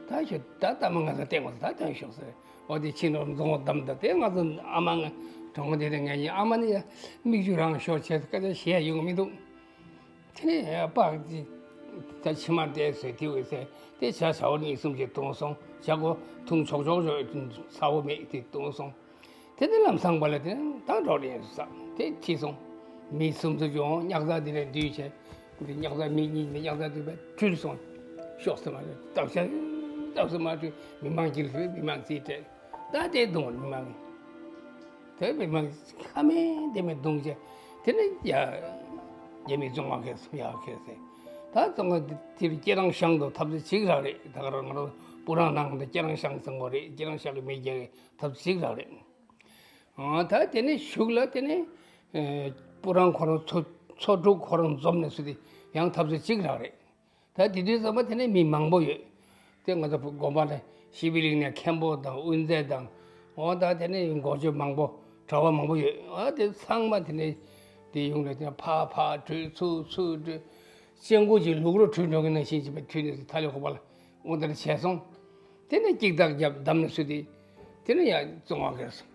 ད་ཁྱོད་ད་ལྟ་མ་ང་ཚོ་བསྟན་དགོས། ད་ཐོན་ཤོག་ཟེར། འོ་དེ་ཕྱི་ནང་འཛོང་བོ་བསྡམས། ད་དེ་ང་ཚོ་ཨ་མ་ང་གྲོངས་དེ་རིང་ངེད་གཉིས་ཨ་མ་ནི་ཡ་མིག་ཆུ་རང་ཤོར་བྱས་སྐད་ཆ་བཤད་ཡོང་གི་མི་འདུག་དེ་ནས་པགས་ཅིག་ད་ཕྱི་མར་བལྟས་ཟེར་དེ་འོད་ཟེར་དེ་ཇ་ཇ་བོ་གཉིས་གསུམ་ཞིག་བཏུང་སོང་། ཇ་གོ་འཐུང་ཆོག་ཆོག་ཆོག་ཚ་བོ་མེད་དེ་བཏུང་སོང་། དེ་ནས་ལམ་སང་པ་ལ་དེ་ནས་ད་འགྲོ་རེ་ཡིན་ཟེར། དེ་ཁྲིད་སོང་། མི་གསུམ་ཚོ་ཡོང་། ཉག་ཚ་དེ་ནས་བསྡུས་བྱས། དེ་ཉག་ཚ་མི་གཉིས་མི་ཉག་ཚ་དེ་བས་བྲུལ་སོང་། ཤོག་ཟེར་མ་བྲུལ། སྟབས་ཤ་སྟབས་ཟེར་མ་བྲུལ། མི་མང་དཀྱིལ་ལ་མི་མང་རྩིས་སྤྲད། ད་དེ་བརྡུངས། མི་མང་དེ་མི་མང་ཁ་མེད་དེ་མེད་བརྡུངས་བྱས། དེ་ནས་ཡ་རྒྱ་མི་བཙོན་ཁང་ཁེལ་སོང་། ཡ་ཁེལ་ཟེར། ད་བཙོན་ཁང་དེ་དེར་ཁྱེད་རང་ཤང་དུ་འཐབ་རྩོད་ཅིག་རག་རེད། ད་ག་རང་ང་རང་སྤུ་རང་ནང་དུ་ཁྱེད་རང་ཤང་བཙོན་ཁང་རེད། ཁྱེད་རང་ཤང་གི་མི་རྒྱག་གི་འཐབ་རྩོད་ཅིག་རག་རེད། ཨ་ད་དེ་ནས་གཞུག་ལ་དེ་ནས་ཨེ་སྤུ་རང་ཁོ་རང་ཚོ་ཚོ་དྲུག་ཁོ་རང་འཛོམས་ནས་སུ་དེ་ཡང་འཐབ་རྩོད་ཅིག་རག་རེད། ད་དེ་དུས་ཙམ་པ་དེ་ནས་མི་མང་པོ་ཡོད། དེ་ང་ཚོ་དགོན་པ་ལ་ཤི་བི་གླིང་ནས་མཁན་པོ་དང་དབུ་མཛད་དང་། འོ་ད་དེ་ནས་འགོ་ཆོས་མང་པོ་གྲྭ་པ་མང་པོ་ཡོད། ཨ་དེ་ཚང་མ་དེ་ནས་དེ་ཡོང་ལ་དེ་ཕར་ཕར་བྲོས། ཚུར་ཚུར་བྲོས། སྤྱང་ཀི་ཅིག་ལུག་རོ་བྲོས་འགྲོ་གི་ནང་བཞིན་བྱས་པའི་ཁྲོད་ནས་ཐ་ལེ་ཁོ་པ་ལ་འོ་དེར་བྱས་སོང་། དེ་ནས་ཅིག་ཐག་བརྒྱབ། བསྡམས་ནས་སུ་དེ་དེ་ནས་ཡང་བཙོན་ཁང་ཁེལ་སོང་།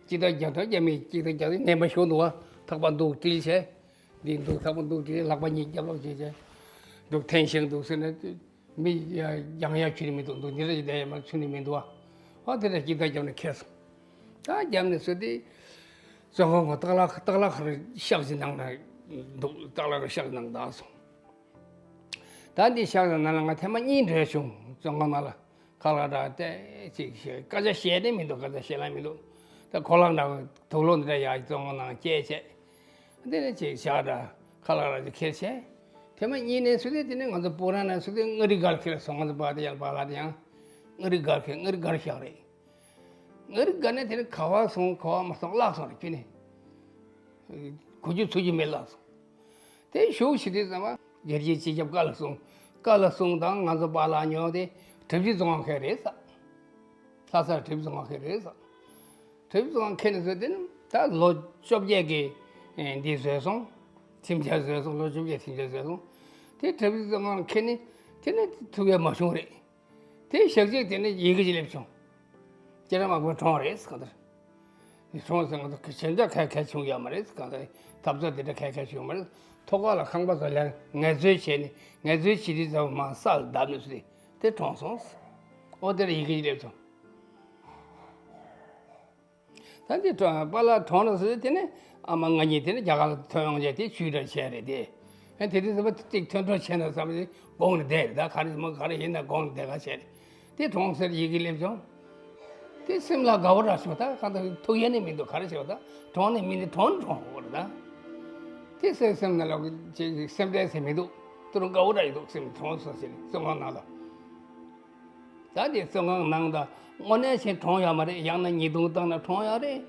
ཅིག་ཐག་བརྒྱབ་ཐག་བརྒྱབ་མི་ཅིག་ཐག་བརྒྱབ་དེ་ངན་པ་ཞིག་འདུག་བ། ཐག་པ་འདུག་དྲིལ་བྱས། འདི་འདུག་ཐག་པ་འདུག་དྲིལ། ལག་པ་གཉིས་རྒྱབ་ལོག་བྱས་བྱས། འདུག་འཐེན་ཞིང་འདུག་ཟེར་ནས་མི་ཡ་ཡང་ཡ་ཁྱོན་ནས་མི་འདུག་འདུག་འདི་འདྲ་ཞིག་བསྡད་ཡ་མ་ཁྱོན་ནས་མི་འདུག་བ། ཨ་དེ་འདྲ་ཅིག་ཐག་བརྒྱབ་ནས་ཁེལ་སོང་། ད་བརྒྱབ་ནས་སུ་དེ་བཙོན་ཁང་གི་ལྟག་ལག་ལྟག་ལག་ཁར་ཤག་ཅིག་ནང་ན་འདུག་ལྟག་ལག་ཁར་ཤག་ནང་བསྡད་སོང་། ད་འདི་ཤག་ནང་ལ་ང་ཐེངས་མ་གཉིས་འགྲོ་བྱུང་། བཙོན་ཁང་ནང་ལ་ཁ་ལག་འདྲ་སྟེ་ཅིག་བཤད། སྐད་ཆ་བཤད་ནི་མི་འདུག་སྐད་ཆ་བཤད་ལ་མི་འདུག་ད་ཁོ་ལག་འདྲ་དུག་ལོག་འདི་འདྲ་ཡག་བཙོན་ཁང་ནང་སྐྱེལ་བྱས། འདི་ནས་ཅིག་ཞག་འདྲ་ཁ་ལག་འདྲ་ཅིག་ཁྱེར་བྱས། ཐེངས་མ་གཉིས་ནས་སུ་དེ་དེ་ནས་ང་ཚོ་སྤུ་ར་ནས་སུ་དེ་མངའ་རིས་སྒར་ཁེལ་སོང་། ང་ཚོ་པ་དེ་ཡང་པ་ལགས་དེ་ཡང་མངའ་རིས་སྒར་ཁེལ། མངའ་རིས་སྒར་བཞག་རེད། མངའ་རིས་སྒར་ནས་དེ་ནས་ག་པར་སོང་ག་པར་མ་སོང་བརླག་སོང་རེད། ཁྱོན་ནས་གོ་རྒྱུ་ཚོར་རྒྱུ་མེད། བརླག་སོང་། དེ་གཞུག་ཕྱི་དུས་ཙམ་པ་རྒྱལ་གཅེས་སྤྱི་ཁྱབ་བཀའ་བློན་ཟུང་། བཀའ་བློན་ཟུང་དང་ང་ཚོ་པ་ལགས་ཉོ་དེ་གྲབས་གཞི་བཙོན་ཁང་ཁེལ་རེད་ཟེར། ལྷ་སར་གྲབས་གཞི་བཙོན་ཁང་ཁེལ་རེད་ཟེར། གྲབས་གཞི་བཙོན་ཁང་ཁེལ་ནས་བཟོས་དེ་ནི་ད་ལོ་བཅོ་བརྒྱད་ཀྱི་ཨེ་འདི་བཟོས་སོང་། ཁྲིམས་འཆར་བཟོས་སོང་། ལོ་བཅོ་བརྒྱད་ཁྲིམས་འཆར་བཟོས་སོང་། དེ་གྲབས་གཞི་བཙོན་ཁང་ཁེལ་ནས་དེ་ནི་ཐུག་ཡ་མ་བྱུང་རེད། དེ་ཞག་གཅིག་དེ་ནས་ཡི་གེ་ཅིག་སླེབས་བྱུང་། ཁྱེད་རང་མ་བུ་གྲོངས་རེད་ཟེར་གང་ལྟར། གྲོངས་ཟེར་ང་ཚོ་གཞན་དག་ག་ག་བྱུང་ཡོད་མ་རེད་ཟེར། གང་ལྟར་འཐབ་རྩོད་དེ་འདྲ་ག་ག་བྱུང་ཡོད་མ་རེད། ཐོག་ཁ་ལ་ཁང་པ་ཚོ་ལ་ངལ་རྩོལ་བྱས་ནས་ངལ་རྩོལ་བྱེད་དུས་ཙམ་མར་ས་ལ་བརྡབས་ནས་སུ་དེ་དེ་གྲོངས་སོང་། ཨོ་དེར་ཡི་གེ་སླེབས་སོང་། ད་འདི་གྲོངས་པཱ་ལགས་གྲོངས་ལ་སོ་དེ་ནས་ཨ་མ་ང་གཉིས་དེ་ནས་རྒྱ་གར་ལ་ཐོན་ཡོང་བྱས་དེ་ཆུ་འདྲ་བྱས་རེད་དེ། ཨ་དེ་དུས་ཙམ་པ་གཅིག་ཐོན་འཕྲོ་བྱས་ན་བསམ་སྟེ་དགོངས་ནས་བསྡད་རེད། ད་ག་རེ་མོ་ག་རེ་ཡིན་ན་དགོངས་ནས་བསྡད་ག་བྱས་རེད། དེ་གྲོངས་ཟེར་ཡི་གེ་སླེབས་བྱུང་། དེ་སེམས་ལ་དགའ་བོ་ར་བྱུང་། ད་གང་ལྟར་ཐུག་ཡས་ནི་མི་འདུག་ག་རེ་བྱེད་པ། ད་གྲོངས་ནི་མི་ནི་གྲོངས་གྲོངས་དགོས་རེད་ད། དེ་སེམས་སེམས་ནང་ལ་ཅིག་སེམས་ཁྲལ་ཟེར་མི་འདུག་དེ་རུ་དགའ་བོ་ར་ཡི་འདུག་སེམས་གྲོངས་སོང་ཟེར་བཙོན་ཁང་ནང་ལ། ད་དེ་བཙོན་ཁང་ནང་ད་དངོས་གནས་བྱས་གྲོངས་ཡོད་མ་རེད། ཡང་ན་ཉེས་རྡུང་བཏང་ན་གྲོངས་ཡོད་རེད།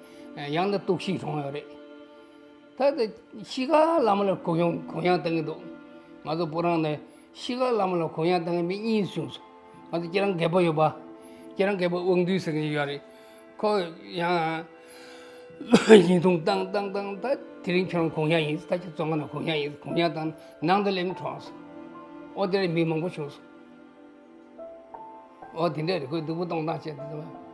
ཡང་ན་དུག་ཤིས་གྲོངས་ཡོད་རེད། ད་དེ་ཤི་ཁ་བླ་མ་ལ་གུ་ཡངས་གུ་ཡངས་བཏང་གི་འདུག་ང་ཚོ་བུ་རང་ནས་ཤི་ཁ་བླ་མ་ལ་གུ་ཡངས་བཏང་གི་མི་གཉིས་བྱུང་སོང་། ང་ཚོ་ཁྱེད་རང་རྒད་པོ་ཡོད་པ། ཁྱེད་རང་རྒད་པོ་དབང་འདུས་ཟེར་གྱི་ཡོད་རེད། ཁོ་ཡང་ཉེས་རྡུང་བཏང་བཏང་བཏང་། ད་དེ་རིང་ཁྱོད་རང་གུ་ཡངས་ཡིན། ད་ཁྱེད་བཙོན་ཁང་ནང་གུ་ཡངས་ཡིན། གུ་ཡངས་བཏང་ནང་དུ་སླེབས་ནས་གྲོངས་སོང་། ཨོ་དེར་མི་མང་པོ་བྱུང་སོང་། ཨོ་དེ་འདྲ་རེད། ཁོས་སྡུག་པོ་གཏོང་སྟངས་བྱས་དེ་ཚོ།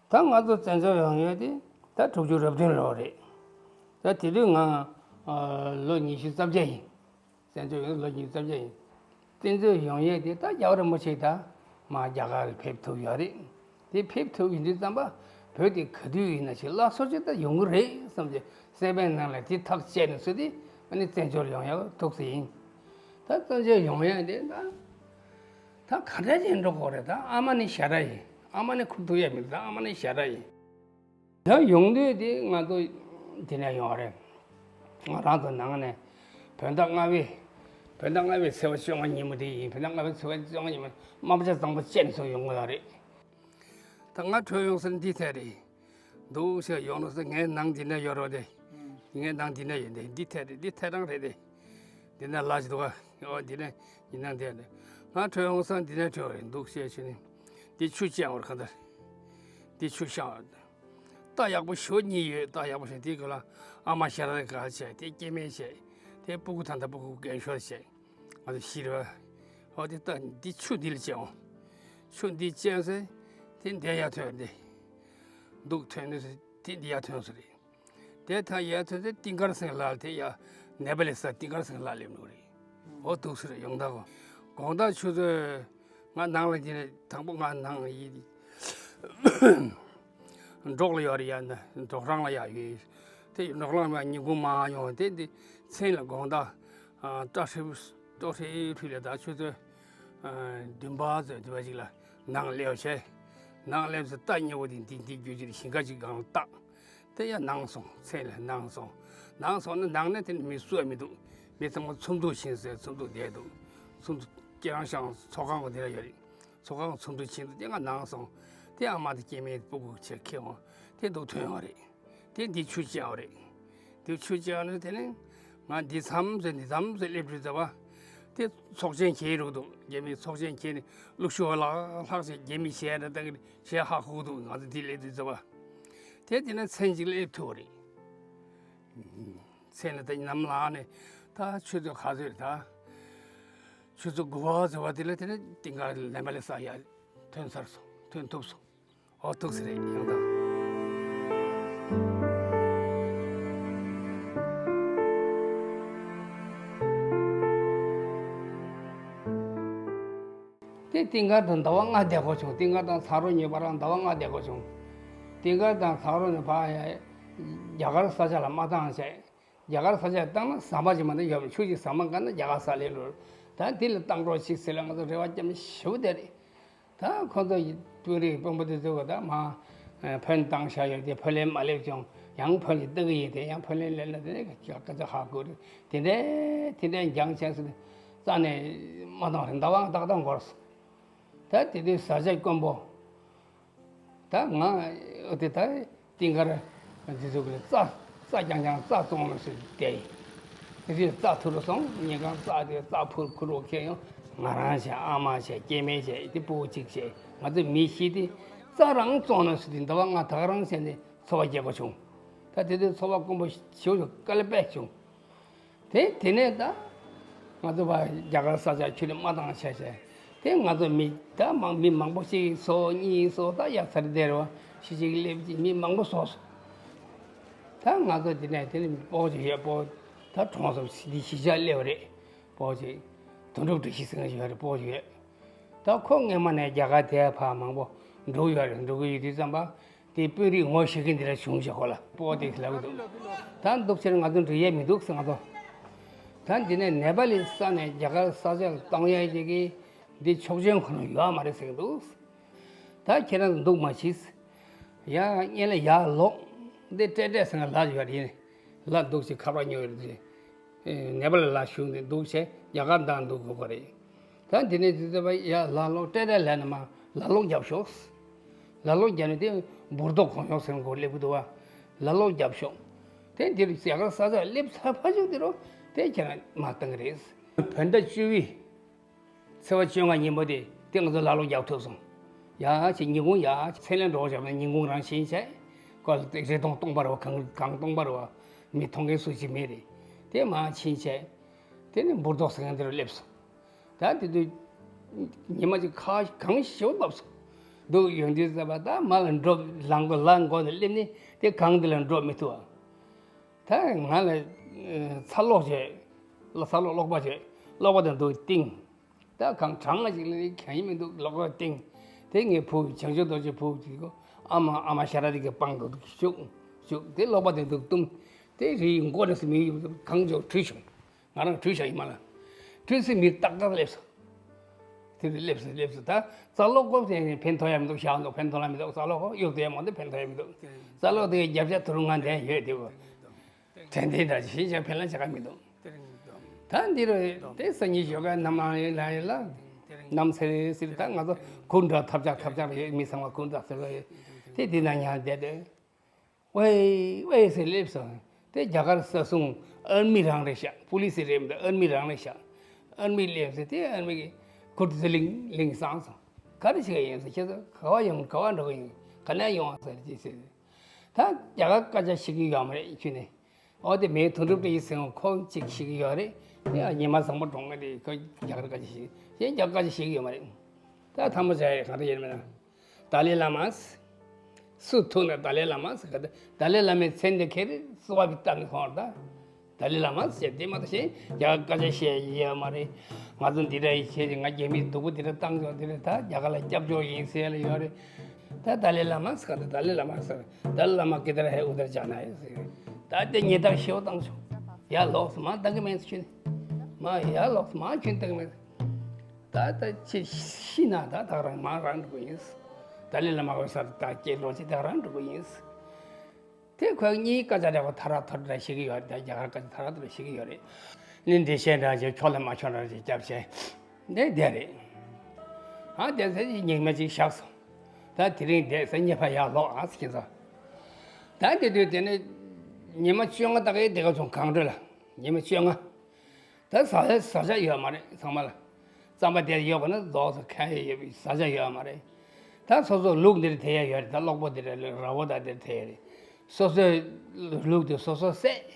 ད་ང་ཚོ་བཙན་བྱོལ་ཡོང་ཡས་དེ་ད་དྲུག་ཅུ་རེ་བདུན་ལོ་རེད། ད་དེ་དུས་ང་ཨ་ལོ་ཉི་ཤུ་རྩ་བརྒྱད་ཡིན། བཙན་བྱོལ་ཡོང་ལོ་ཉི་ཤུ་རྩ་བརྒྱད་ཡིན། བཙན་བྱོལ་ཡོང་ཡས་དེ་ད་རྒྱལ་བ་རིན་པོ་ཆེ་ད་མར་རྒྱ་གར་ལ་ཕེབས་ཐུབ་ཡོད་རེད། དེ་ཕེབས་ཐུབ་ཡིན་དུས་ཙམ་པ་བོད་དེ་ག་དུས་ཡིན་ན་ཞིག་སླར་གསོ་ཅིག་ད་ཡོང་གི་རེད་བསམ་གྱི་སེམས་པའི་ནང་ལ་དེ་ཐག་བཅད་ནས་སུ་དེ་ཨ་ནི་བཙན་བྱོལ་ཡོང་ཡག་ཐུགས་སུ་ཡིན། ད་བཙན་བྱོལ་ཡོང་ཡས་དེ་ད་ད་ག་འདྲ་ཅིག་འགྲོ་དགོས་རེད། ད་ཨ་མ་ནི་ཞ་ར་ཡིན། ཨ་མ་ནི་ཁུར་ཐུབ་ཡས་མི་འདུག་ད་ཨ་མ་ནི་ཞ་ར་ཡིན། ད་ཡོང་དུས་དེ་ང་ཚོ་དེ་ནས་ཡོང་བ་རེད། ང་རང་ཚོ་ནང་ནས་བོད་ཟླ་ལྔ་པའི་བོད་ཟླ་ལྔ་པའི་ཚེས་པ་བཅོ་ལྔ་ཉིན་མོ་དེ་ཡིན། བོད་ཟླ་ལྔ་པའི་ཚེས་པ་བཅོ་ལྔ་ཉིན་མོ་རྨ་བྱ་གཙང་པོ་བཅད་ནས་ཚུར་ཡོང་གི་ཡོད་རེད། ད་ང་བྲོས་ཡོང་ས་འདི་ཐད་རེད། འདུག་ཞེས་ཡོང་ནས་ཟེར། ངའི་ནང་འདི་ནས་ཡོད་རོགས་དེ། ངའི་ནང་འདི་ནས་ཡོད་དེ། འདི་ཐད་རེད། འདི་ཐད་རང་རེད་དེ། འདི་ནས་ལ་ཞིག་འདུག་ག་ཨོ་འདི་ནས་ཡིན་ན་འདི་རེད། ང་བྲོས་ཡོང་ས་འདི་ནས་བྲོས་རེད། འདུག་ཞེས་བྱས་ནས་འདི་ཆུ་བཅད་བར་ག་འདར། འདི་ཆུ་བཤམས། རྟ་ཡག་པོ་ཞོ་གཉིས་ཡོད། རྟ་ཡག་པོ་ཞོ་དེའི་སྒང་ལ་ཨ་མ་ཞ་ར་ག་བྱས། དེ་སྐྱེ་དམན་བྱས། དེ་སྤུ་གུ་ད་ལྟ་སྤུ་གུ་རྒན་ཤོས་བྱས། ང་ཚོ་ཤི་རེད་བ། ཨོ་དེ་ལྟ་འདི་ཆུ་འདི་ལ་བཅད་འོང་། ཆུ་འདི་བཅད་ཟེར། དེ་འདི་ཡར་ཐོན་ཏེ། འདུག་ཐོན་ནས་དེ་འདི་ཡར་ཐོན་སོང་རེད། དེ་ཐ་ཡར་ཐོན་ཏེ་ཏིང་དཀར་སེང་ལ་དེ་ཡར་ནེ་པ་ལི་ས་ཏིང་དཀར་སེང་ལ་སླེབས་འདུག་རེད། ཨོ་འདུག་སེ་རེད། ཡོང་ད་གོ། དགོང་དག་ཆུ་ཚོད་ང་ནང་ལ་དེ་ནས་དང་པོ་ང་ནང་ཡིན། འབྲོག་ལ་ཡོད་རེད། ཡ་ན་འབྲོག་རང་ལ་ཡ་ཡོད། དེ་འབྲོག་རང་ལ་ཉིན་གུང་མར་ཡོང་། དེ་འདི་མཚན་ལ་དགོང་དག་ཨ་སྐྲ་ཧྲིལ་སྐྲ་ཧྲིལ་ཧྲིལ་ལ་ད་ཆུ་ཚོད་ཨ་བདུན་པ་ཙམ་དེ་བ་ཅིག་ལ་ནང་སླེབས་བྱས། ནང་སླེབས་ཚེ་རྟ་ཉེ་བོ་དེ་འདི་འདི་རྒྱུ་ཅིག་ཞིང་ཁ་ཅིག་སྒང་ལ་བཏགས། དེ་ཡང་ནང་སོང་། མཚན་ལ་ནང་སོང་། ནང་སོང་ན་ནང་ནས་དེ་ནས་མི་སུ་ཡང་མི་འདུག་མི་ཚང་མ་ཚོགས་འདུ་ཕྱིན་ཟེར་ཚོགས་འདུ་བསྡད་འདུག་ཚོགས་འདུ་ཁྱེད་རང་ཤང་ཚོགས་ཁང་གི་དེ་ལ་ཡོད་རེད། ཚོགས་ཁང་ཚོགས་འདུ་ཕྱིན་དུས་དེ་ང་ནང་སོང་། དེ་ཨ་མ་དང་སྐྱེ་དམན་སྤུ་གུ་ཆེ་ཁེ་འོང་། དེ་འདུག་ཐོན་ཡོང་རེད། དེ་འདི་ཆུ་བཅད་ཡོང་རེད། དེ་ཆུ་བཅད་ཡོང་ནས་དེ་ནས་ང་འདི་མཚམས་ཟེར་འདི་མཚམས་ཟེར་སླེབས་དུས་ཙམ་པ། དེ་ཚོགས་ཆེན་གྱེས་རོགས་འདུག་རྒྱ་མིའི་ཚོགས་ཆེན་གྱེས་ནས་ལུག་ཤུ་ལྷག་ལྷག་ཅིག་རྒྱ་མི་གཞས་འདྲ་བཏང་གི་གཞས་ཧ་གོ་གི་འདུག་ང་ཚོ་འདི་སླེབས་དུས་ཙམ་པ། དེ་དེ་ནས་མཚན་གཅིག་སླེབས་ཐུབ་རེད། མཚན་ལ་ད་ནམ་ལངས་ནས་ད་ཆུ་ཚོད་ག་ཚོད་རེད་ད། ཆུ་ཚོད་དགུ་པ་ཚོད་པ་དེ་ལ་དེ་ནས་ཏིང་དཀར་ནེ་པ་ལི་ས་ཡར་ཐོན་ཚར་སོང་། ཐོན་ཐུབ་སོང་། ཨོ་ཐུགས་སུ་རེད་ཡང་དང་། དེ་ཏིང་དཀར་དང་ཟླ་བ་ལྔ་བསྡད་དགོས་བྱུང་། ཏིང་དཀར་དང་ཚ་རོ་གཉིས་བར་ལ་ཟླ་བ་ལྔ་བསྡད་དགོས་བྱུང་། ཏིང་དཀར་དང་ཚ་རོ་ནས་ཕར་ཡ་རྒྱ་གར་ས་ཆ་ལ་མ་བཏང་བྱས། རྒྱ་གར་ས་ཆ་བཏང་ན་ཟ་མ་ཅིག་མ་གཏོགས་ཡོད་མ་རེད། ཆུ་ཅིག་ཟ་མ་དགའ་ན་རྒྱ་གར་ས་ལས་ལོར། ད་འདི་ལ་བཏང་རོགས་ཅིག་ཟེར་ལ་ང་ཚོ་རེ་བ་རྒྱབ་ནས་ཞེ་པོ་བསྡད་རེད། ད་ཁོ་ཚོ་ཡི་དཔོན་རིགས་དཔོན་པོ་དེ་ཚོ་ག་ད་མ་ཕོན་བཏང་བཞག་ཡོད་དེ་ཕོན་ལེན་མ་སླེབས་ཀྱང་ཡང་ཕོན་ཅིག་བཏང་གི་ཡིན་དེ། ཡང་ཕོན་ལེན་སླེབས་ན་དེ་ནས་སྐད་ཆ་ཧ་གོ་རེད། དེ་འདྲའི་དེ་འདྲའི་འགྱངས་བྱས་སོང་ནས་རྩ་ནས་མ་བཏང་རེད། ཟླ་བ་ལྔ་ཏག་ཏག་འགོར་སོང་། ད་དེ་དུས་བཟའ་བཅའ་དཀོན་པོ། ད་ང་ཨོ་དེ་ད་ཏིང་དཀར་འདི་ཚོ་གི་རྩྭ་རྩྭ་རྐྱང་རྐྱང་རྩྭ་བཙོང་ནས་སུ་བསྡད་ཡིན། དེ་དུས་རྩྭ་ཐུར་རུ་སོང་། ཉིན་གང་རྩྭ་དེ་རྩྭ་ཕུར་ཁུར་རོ་ཁྱེར་ཡོང་། ང་རང་བྱས། ཨ་མ་བྱས། སྐྱེ་དམན་བྱས། དེ་སྤུ་གུ་གཅིག་བྱས། ང་ཚོ་མི་བཞི་དེ་རྩྭ་རང་བཙོང་ནས་སུ་དེ་ཟླ་བ་ལྔ་ད་ག་རང་བྱས་ནས་འཚོ་བ་སྐྱེལ་དགོས་བྱུང་། ད་དེ་དུས་འཚོ་བ་དཀོན་པོ་ཞེ་པོ་ཅིག་དཀའ་ལས་དཔེ་བྱུང་། དེ་དེ་ནས་ད་ ང་ཚོ་བ་རྒྱ་གར་ས་ཆ་ཁྱོད་ནས་མ་བཏང་བྱས་བྱས། དེ་ང་ཚོ་མི་ད་མང་མི་མང་པོ་ཅིག་སོ་གཉིས་སོ་ད་ཡ་ཚར་དེ་རེད་བ། ཤི་ཅིག་སླེབས་ཅིག་མི་མང་པོ་སོ་སོ། ད་ང་ཚོ་དེ་ནས་དེ་ནས་སྤོ་ཅིག་ཡོད་སྤོ། ད་གྲོང་གསེབ་འདི་གཞིས་ཆགས་སླེབས་པ་རེད། སྤོ་ཅིག་དོན་གྲུབ་བཀྲ་ཤིས་ཟེར་མཁན་ཞིག་ཡོད་རེད། སྤོ་ཅིག་ཡོད། ད་ཁོ་སྔས་མ་ནས་རྒྱ་གར་དེ་ཕར་མང་པོ་འགྲོ་ཡོད་རེད། འགྲོ་གི་ཡོད་དུས་ཙམ་པ། དེ་དཔོན་རིགས་ངོ་ཤེས་མཁན་དེ་འདྲ་བྱུང་ཞེས་ཁོ་ལ་སྤོ་དེ་ལབ་གི་འདུག་ད་འདུག་ཕྱིར་ང་ཚོ་འགྲོ་ཡས་མི་འདུག་ཟེར་ང་ཚོ། ད་འདི་ནས་ནེ་པ་ལི་ས་ནས་རྒྱ་གར་ས་ཆར་གཏོང་ཡས་ཅིག་གི་འདི་ཆོག་མཆན་ཁོ་ན་ཡོད་མ་རེད་ཟེར་གི་འདུག་ད་ཁྱེད་རང་འདུག་མ་བྱིས། ཡ་སྔོན་ལ་ཡར་ལོག་འདི་ཏྲེ་ཏྲེ་ཟེར་ན་ལ་ཡོད་རེད། ལ་འདུག་ཅིག་ཁ་པར་ཉོ་ཡོད་རེད། ནེ་པ་ལི་ལ་བཞུགས་ནས་འདུག་བྱས་རྒྱ་གར་འདང་འདུག་གོ་གོ་རེད། ད་འདི་ནས་དུས་ཚོད་པ་ཡ་ལ་ལོག་ཏྲེ་ཏྲེ་ལ་ནི་མ་ལ་ལོག་རྒྱབ་ཤོག་ལ་ལོག་རྒྱབ་ནས་དེ་འབུར་ཏོག་གོང་ཤོག་ཟེར་ན་གོ་སླེབས་གི་འདུག་བ། ལ་ལོག་རྒྱབ་ཤོག་དེ་འདིར་རྒྱ་གར་ས་ཆ་སླེབས་ཚར་ཕ་ཤོག་དེ་རུ་དེ་ཁྱེད་རང་མ་བཏང་གི་རེད། བོད་ཟླ་བཅུ་པའི་ཚེས་པ་བཅོ་ལྔ་ཉིན་མོ་དེ་དེ་ང་ཚོ་ལ་ལོག་རྒྱབ་ཐུབ་སོང་། ཡ་ཅིག་ཉིན་གུང་ཡ་ཚེ་ལས་འགྲོ་བཞག་ན་ཉིན་གུང་རང་ཕྱིན་བྱས། ཁོ་རི་སྟོང་སྟོང་པ་རེད་བ། གངས་གངས་སྟོང་པ་རེད་བ། མི་མཐོང་མཁན་སུ་ཞིག་མེད་རེད། དེ་མ་ཕྱིན་བྱས། དེ་ནས་འབུར་ཏོག་ཟེར་མཁན་དེ་རུ་སླེབས་སོང་། ད་དེ་དུས་ཉི་མ་ཅིག་ཁ་གངས་ཞེ་པོ་བབས་སོང་། འདུག་ཡོང་དུས་ཙམ་པ་ད་མ་ལ་འགྲོ་ལང་གོ་ལ་མགོ་ནས་སླེབས་ནས་དེ་གངས་འདི་ལ་འགྲོ་མི་ཐུབ་ཨ། ད་ང་ལ་ཚ་གློག་བྱས། ཚ་གློག་གློག་པ་བྱས། གློག་པ་དང་འདུག་བཏིང་། ད་གངས་གྲང་ང་ཅིག་ལ་གང་ཡིན་མི་འདུག་གློག་པ་བཏིང་། དེ་ངས་ཕུ་བྱང་ཆུབ་རྡོ་རྗེ་ཕུ་དེ་གོ་ཨ་མ་ཨ་མ་ཤ་ར་དེ་གི་པང་དུ་བཅུག་བཅུག་དེ་གློག་པ་དེ་འདུག་བཏུམ། དེ་རིའི་མགོ་ནས་སུ་མི་གངས་ལྗོངས་བྲུས་བྱུང་། ང་རང་བྲོས་བཞག་ཡིན་མ་ལ། བྲོས་ཚེ་མི་ཏག་ཏག་སླེབས་སོང་། དེ་རུ་སླེབས་སོང་སླེབས་སོང་། ད་རྩ་སློག་སྐོར་དེ་ནས་ཕན་ཐོགས་ཡ་མི་འདུག་བཞག་འདུག་ཕན་ཐོགས་ལ་མི་འདུག་རྩ་སློག་གོ་གཡུག་དེ་མང་དུ་ཕན་ཐོགས་ཡ་མི་འདུག་རྩ་སློག་དེ་རྒྱབ་ཆ་ཐུ་རུ་ང་འདྲེན་ཡོད་དེ་བོ། དྲན་དེ་འདྲ་ཞིག་ཞིག་ཕན་ལ་བྱ་ག་མི་འདུག་ད་འདི་རུ་དེ་སང་ཉིན་ཞོགས་ཀ་ནམ་ལངས་ཡོད་ལ་ཡོད་ལ། ནམ་སེར་སེར་ད་ང་ཚོ་གུར་འདྲ་ཐབས་ཆག་ཐབས་ཆག་རེད། མི་ཚང་མ་གུར་འདྲ་ཟེར་བ་ཡོད། དེ་འདི་ན་ཉལ་བསྡད་དེ། ཝེ་ཝེ་ཟེར་སླེབས་སོང་། དེ་རྒྱ་གར་ས་སྲུང་ཨར་མི་རང་རེད་ཤག་པུ་ལི་སི་རེད་མི་འདུག་ཨར་མི་རང་རེད་ཤག་ཨར་མི་སླེབས་ཟེར་དེ་ཨར་མི་གི་གུར་དེ་ལིང་ལིང་སངས་སོང་། ག་རེ་བྱེད་ཀྱི་ཡིན་ཟེར། ཁྱེད་ཚོ་ག་བ་ཡོང་ག་བ་འགྲོ་གི་ཡིན། ག་ནས་ཡོང་བ་ཟེར་ཅི་ཟེར། ད་རྒྱ་གར་སྐད་ཆ་བཤད་ཀྱི་ཡོད་མ་རེད་ཁྱོད་ནས། ཨོ་དེ་མེད་དོན་གྲུབ་བཀྲ་ཤིས་ཟེར་ཁོང་གཅིག་བཤད་ཀྱི་ཡོད་རེད། ཡ་ཉི་མ་བཟང་པོ་གྲོངས་ཀྱི་རེད། ཁོ་རྒྱ་གར་སྐད་ཆ་བཤད་ཀྱི་ཡིན། རྒྱ་གར་སྐད་ཆ་བཤད་ཀྱི་ཡོད་མ་རེད། ད་ཐ་མ་བྱ་ཡ་ག་རེ་ཡིན་མིན་ན། ཏཱ་ལའི་བླ་མ། སུ་ཐུག་ན་ཏཱ་ལའི་བླ་མ་ཟེར་ག་ཏཱ་ལའི་བླ་མའི་མཚན་དེ་ཁྱེར་རེ་གསོལ་བ་བཏབ་ནས་ཁོང་ད། ཏཱ་ལའི་བླ་མ་ཟེར་དེ་མ་གཏོགས་གཞན་རྒྱ་གར་སྐད་ཆ་བཤད་ཡོད་མ་རེད། ང་ཚོ་འདི་འདྲ་ཡི་བྱས་ཏེ་ང་རྒྱ་མིས་སྡུག་པོ་འདི་འདྲ་བཏང་ཆོག་འདི་འདྲ་ད་རྒྱ་གར་ལ་སྐྱབས་བཅོལ་ཡིན་ཟེར་ལ་ཡོད་རེད། ད་ཏཱ་ལའི་བླ་མ་ཟེར་ག་ཏཱ་ལའི་བླ་མ་ཟེར། ཏཱ་ལའི་བླ་མ་ཀི་དར་ཧེ་ཨུ་དར་ཇཱ་ན་ཧེ་ཟེར། ད་དེ་ཉེས་རྡུང་ཞེ་པོ་བཏང་ཆོག་ཡ་ལོག་སོང་མ་བཏང་གི་མེད་ཟེར་ཁྱོད་ནི། མ་ཡ་ལོག་སོང་མ་ཁྱོད་བཏང་གི་མེད། ད་ལྟ་ཁྱེད་ཤི་ན་ད་ད་རང་མ་རང་འགྲོ་གི་ཡིན། ཏཱ་ལའི་བླ་མ་འོད་ཟེར་ད་སྐྱེ་ལོ་ཅི་ད་རང་འགྲོ་གི་ཡིན། དེ་ཁོས་གཉིས་སྐད་ཆ་འདྲ་བོ་ཐ་ར་ཐོར་འདྲ་བཤད་གི་ཡོད་རེད། ད་རྒྱ་གར་སྐད་ཆ་ཐ་ར་ཐོར་བཤད་གི་ཡོད་རེད། ནི་འདི་བཤད་འདྲ་བྱས་ཁྱོད་ལ་མ་ཁྱོད་འདྲ་བྱས་སྐྱབས་བྱས། འདི་བསྡད་རེད། ཨ་བསྡད་ཚེ་ཉི་མ་གཅིག་བཞག་སོང་། ད་དེ་རིང་བསྡད་ཚེ་གཉིས་པ་ཡར་ལོག་ཨ་ཟེར་གྱིན་སོང་། ད་དེ་དུས་དེ་ནི་ཉི་མ་བཅོ་ལྔ་ད་གའི་བསྡད་ག་བྱུང་གངས་ཁྲོད་ལ། ཉི་མ་བཅོ་ལྔ། ད་ཟ་ཡ་ཟ་བྱ་ཡོད་མ་རེད་ཚང་མ་ལ། རྩམ་པ་དེར་ཡོད་པ་ན་རྫོགས་སུ་ཁ་ཡ་ཡོད་པའི་ཟ་བྱ་ཡོད་མ་རེད། ད་སོ་སོ་ལུག་འདིར་དེ་ཡ་ཡོད་རེད། ད་གློག་པོ་འདིར་ར་བོ་ད་འདིར་དེ་ཡ་རེད། སོ་སོའི་ལུག་དེ་སོ་སོ་བསད།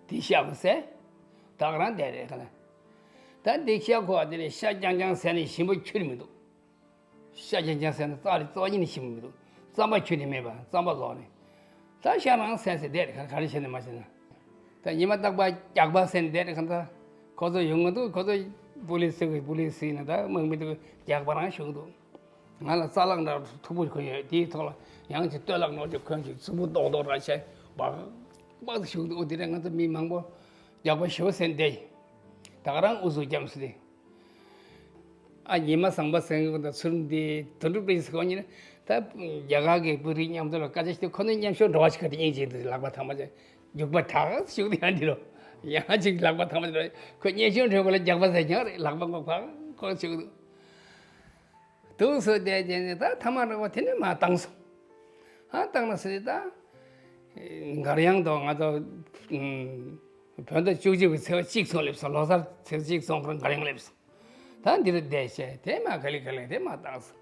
དེ་ཤ་ཁོ་བསད། ད་ག་རང་བསྡད་རེད་ག་ལ། ད་འདི་ཤ་ཁོ་བ་དེ་ནས་ཤ་རྐྱང་རྐྱང་བསད་ནས་ཞིམ་པོ་ཁྱུར་མི་འདུག་ཤ་རྐྱང་རྐྱང་བསད་ན་རྩ་རི་རྩ་བ་ཉིད་ནས་ཞིམ་མི་འདུག་རྩམ་པ་ཁྱོད་ནི་མེད་པ་རྩམ་པ་ལོག་ནས། ད་ཤ་རང་བསད་ཟེར་བསྡད་རེད། ག་ག་རེ་བྱས་ནས་མ་བྱས་ན། ད་ཉི་མ་རྟག་པར་རྒྱགས་པ་བསད་ནས་བསྡད་རེད་ག་ད། ཁོ་ཚོ་ཡོང་གི་འདུག་ཁོ་ཚོ་པུ་ལིས་ཟེར་གི་པུ་ལིས་ཟེར་ནས་ད་དམག་མི་འདུག་རྒྱགས་པ་རང་ཞུགས་འདུག་ང་ལ་རྩ་ལག་འདྲ་མཐུག་པོ་གོན་ཡོད། དེའི་ཐོག་ལ་ཡང་ཅིག་སྟོད་ལག་ནོར་གྱི་གོན་ཅིག་རྩུབ་པོ་རྡོག་རྡོག་ར་བྱས་སྦག་སྦག་ཏུ་ཞུགས་འདུག་འོ་དེ་རེད། ང་ཚོ་མི་མང་པོ་རྒྱགས་པ་ཞེ་པོ་བསད་ནས་བསྡད་ཡིན། ད་ག་རང་ཨུ་ཚུགས་རྒྱབ་སྲིད་དེ། ཨ་ཉི་མ་བཟང་པོ་ཟེར་གི་དང་ཚུར་འདི་དོན་གྲུབ་བཀྲ་ཤིས་ཟེར་གོ་ཉིན་ད་རྒྱ་གར་གྱི་བོད་རིགས་མཉམ་དུ་ལ་སྐད་ཆ་ཞིག་ཁོ་ནི་མཉམ་ཞུགས་འགྲོ་བ་ཞིག་ག་དེ་སྙིང་རྗེ་འདུག་ལག་པ་ཐང་པ་ཅིག་རྒྱུག་པ་དྲག་ཞུགས་དེ་ཡང་འདི་རུ་ཡང་ཅིག་ལག་པ་ཐང་པ་ཅིག་རོ་ཁོ་མཉམ་ཞུགས་འགྲོ་གོ་ལ་རྒྱག་པ་ཟེར་ཀྱང་རེད། ལག་པ་ངོ་ཕག་ཁོ་ཞུགས་འདུག་དུག་སོ་དེ་དེ་ནི་ད་ཐ་མ་རེ་བ་དེ་ནི་མ་བཏང་སོང་། ཨ་བཏང་ན་སི་ད། འགར་ཡང་དུ་ང་ཚོ་བོད་ཟླ་བཅུ་གཅིག་པའི་ཚེས་པ་གཅིག་ཚོང་སླེབས་སོང་། ལོ་གསར་ཚེས་གཅིག་ཚོང་ཁར་འགར་ཡང་སླེབས་སོང་། ད་འདིར་བསྡད་བྱས་དེ་མ་ག་ལེ་ག་ལེ་དེ་མ་བཏང་སོང་།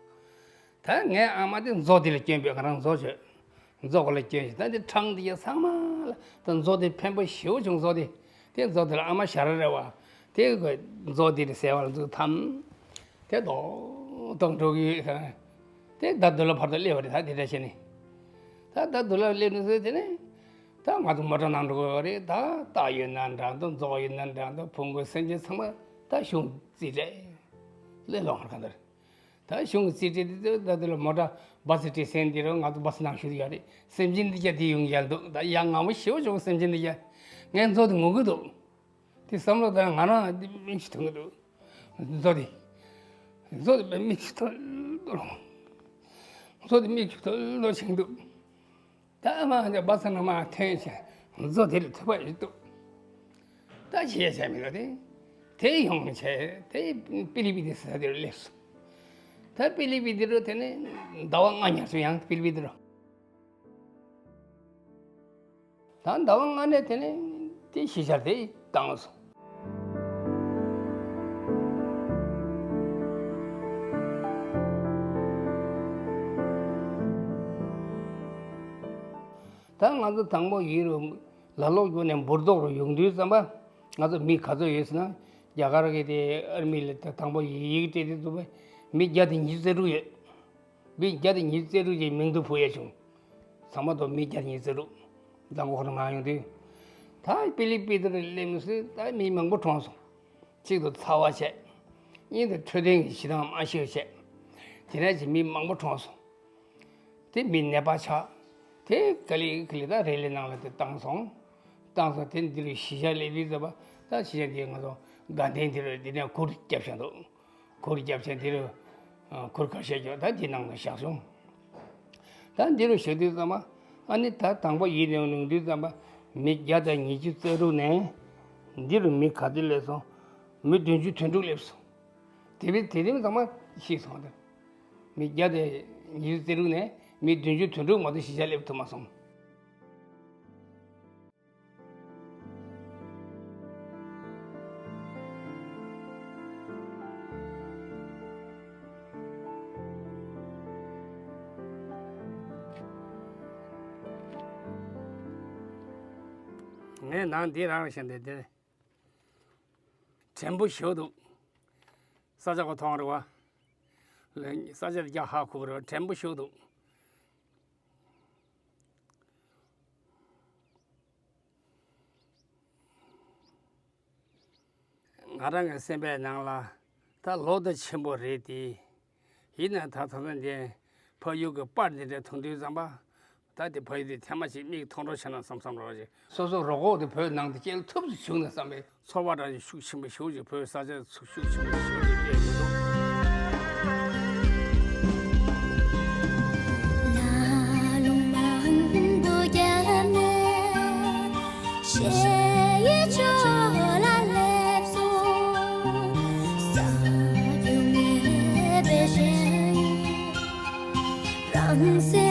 ད་ངའི་ཨ་མ་དེ་མཛོ་དེ་ལ་སྐྱོན་པས་ང་རང་མཛོ་བྱོས། མཛོ་ག་ལ་སྐྱོན་ཞིག་ད་འདི་འཕྲང་འདི་ཡ་ཚང་མ་ལ་ད་མཛོ་དེ་ཕན་པོ་ཞེ་པོ་བྱུང་། མཛོ་དེ་དེ་མཛོ་དེ་ལ་ཨ་མ་ཞ་ར་རེ་བ་ དེ་གི་མཛོ་དེ་རེད་ཟེར་བ་ལ་འཛུགས་ཐམ། དེ་རྡོག་རྡོག་འགྲོ་གི་ཡོད་ས། དེ་ད་དུ་ལ་བར་དུ་སླེབས་པ་རེད། ད་དེ་འདྲ་བྱས་ནས། ད་ད་དུ་ལ་སླེབས་ནས་ཟེར་དེ་ནས། ད་ང་ཚོ་མོ་ཊ་ནང་འགྲོ་དགོས་པ་རེད། ད་སྟག་ཡོད་ན་འདྲ་འདུག་མཛོ་ཡོད་ན་འདྲ་འདུག་བོང་གུ་སེམས་ཅན་ཚང་མ་ད་གཞུང་རྩིས་སྤྲད་སླེབས་ལོང་བར་ག་འདིར། ད་གཞུང་རྩིས་སྤྲད་དེ་ད་དུ་ལ་མོ་ཊ་བ་སི་སྤྲད་སེང་དེ་རུ་ང་ཚོ་བ་སི་ནང་ཞུགས་ཡོད་རེད། སེམས་ཅན་འདི་རྒྱ་དེ་ཡོང་ཡ་འདུག་ད་ཡ་ང་མོ་ཞེ་བོ་བྱུང་། སེམས་ཅན་འདི་རྒྱ་ངའི་མཛོ་དེ་ངུ་གི་འདུག་དེ་བསམ་བློ་བཏང་ང་རང་འདི་མིག་ཆུ་ཐོན་གི་འདུག་མཛོ་དེ། མཛོ་དེ་མིག་ཆུ་ཐོལ་ཐོལ། མཛོ་དེ་མིག་ཆུ་ཐོལ་ཐོལ་བྱེད་ཀྱི་འདུག་ད་མ་འདི་བ་ས་ན་མ་ཐོན་བྱས་མཛོ་དེ་ལ་ཐུག་པ་ཡོད་འདུག་ད་ཅི་བྱས་མི་འདུག་དེ། དེ་ཡོང་བྱས་དེ་པི་ལི་པི་དེ་ས་དེ་རུ་སླེབས་སོང་། ད་པི་ལི་པི་དེ་རུ་དེ་ནས་ཟླ་བ་ལྔ་ཉར་སོང་། ཡང་པི་ལི་པི་དེ་རུ། ད་ཟླ་བ་ལྔ་ནས་དེ་ནས་དེ་གཞིས་ཆགས་དེ་བཏང་སོང་། ད་ང་ཚོ་དང་པོ་ཡིན་རུང་ལ་ལོག་རྒྱུ་ནས་འབུར་ཏོག་རུ་ཡོང་དུས་ཙམ་པ། ང་ཚོ་མི་ག་ཚོད་ཡོད་ཟེར་ན། རྒྱ་གར་གྱི་དེ་ཨར་མི་ལ་ད་དང་པོ་ཡིག་སྤྲད་དུས་ཙམ་པ་མི་བརྒྱ་དང་ཉི་ཤུ་རྩ་དྲུག་ཡོད། མི་བརྒྱ་དང་ཉི་ཤུ་རྩ་དྲུག་ཅིག་མིང་ཐོ་ཕུལ་ཡ་བྱུང་། ཚང་མ་དོ་མི་བརྒྱ་དང་ཉི་ཤུ་རྩ་དྲུག་མདང་དགོང་ཁོ་རང་མར་ཡོང་དུས། ད་པི་ལི་པི་དེར་སླེབས་ནས་ད་མི་མང་པོ་གྲོངས་སོང་། གཅིག་ཏུ་ཚ་བ་བྱས། གཉིས་ཏུ་འཕྲོད་བསྟེན་གྱི་གཞི་གྲངས་མ་ཤེས་བྱས། དེ་ནས་ཅིག་མི་མང་པོ་གྲོངས་སོང་། དེ་མི་ནད་པ་ཆགས། དེ་ག་ལེ་ག་ལེ་ད་རེ་ལི་ནང་ལ་དེ་བཏང་སོང་། བཏང་སོང་། དེ་འདི་རུ་གཞིས་ཆགས་སླེབས་དུས་ཙམ་པ། ད་གཞིས་ཆགས་འདི་ང་ཚོ་དགའ་ལྡན་འདི་རུ་འདི་ནས་གུར་བརྒྱབ་བཞག་འདུག་གུར་བརྒྱབ་བྱས་འདི་རུ། ཨ། གུར་ཁ་ཤས་ཀྱང་ད་འདི་ནང་ལ་བཞག་སོང་། ད་འདི་རུ་བཞག་དུས་ཙམ་པ། ཨ་ནི་ད་དང་པོ་ཡིན་ནས་ཡོང་དུས་ཙམ་པ། མི་བརྒྱ་དང་ཉི་ཤུ་རྩ་དྲུག་ནས་འདི་རུ་མི་ག་ཚོད་སླེབས་སོང་། མི་བདུན་ཅུ་དོན་དྲུག་སླེབས་སོང་། དེ་བས་དེ་རིང་ཚང་མ་ཤི་སོང་། དེ་མི་བརྒྱ་དང་ཉི་ཤུ་རྩ་དྲུག་ནས་མི་བདུན་ཅུ་དོན་དྲུག་མ་གཏོགས་གཞིས་ཆགས་སླེབས་ཐུབ་མ་སོང་། ངས་ནང་འདི་རང་ལ་བཤད་འདི་འདིར་དྲན་པོ་ཞེ་པོ་འདུག་ས་ཆ་ག་མཐོང་རེད་བ། ལ་ས་ཆ་རྒྱ་ཧ་ཁུག་རེད་བ། དྲན་པོ་ཞེ་པོ་འདུག་ང་རང་གི་སེམས་པའི་ནང་ལ་ད་ལོ་ད་ཆེན་པོ་རེད་དེ། ཡིན་ན་ད་ད་ལྟ་འདི་ཕ་ཡུལ་གྱི་པར་འདི་འདྲ་མཐོང་དུས་ཙམ་པ། ད་དེ་ཕ་ཡུལ་དེ་ཐེངས་མ་གཅིག་མིག་མཐོང་གྲོགས་བྱས་ན་བསམ་བསམ་རོགས་ཞེས། སོ་སོ་རོགས་ཁོག་དེ་བོད་ནང་དུ་སྐྱེལ་ཐུབ་ཏུ་བྱུང་ན་བསམ་པའི་ཚོར་བ་འདྲ་ཞིག་ཤུགས་ཆེན་པོ་ཞེ་པོ་ཅིག་བོད་ས་ཆ་ཚུགས་ཤུགས་ཆེན་པོ་ཞེ་པོ་ཅིག་སླེབས་ཡོད་འདུག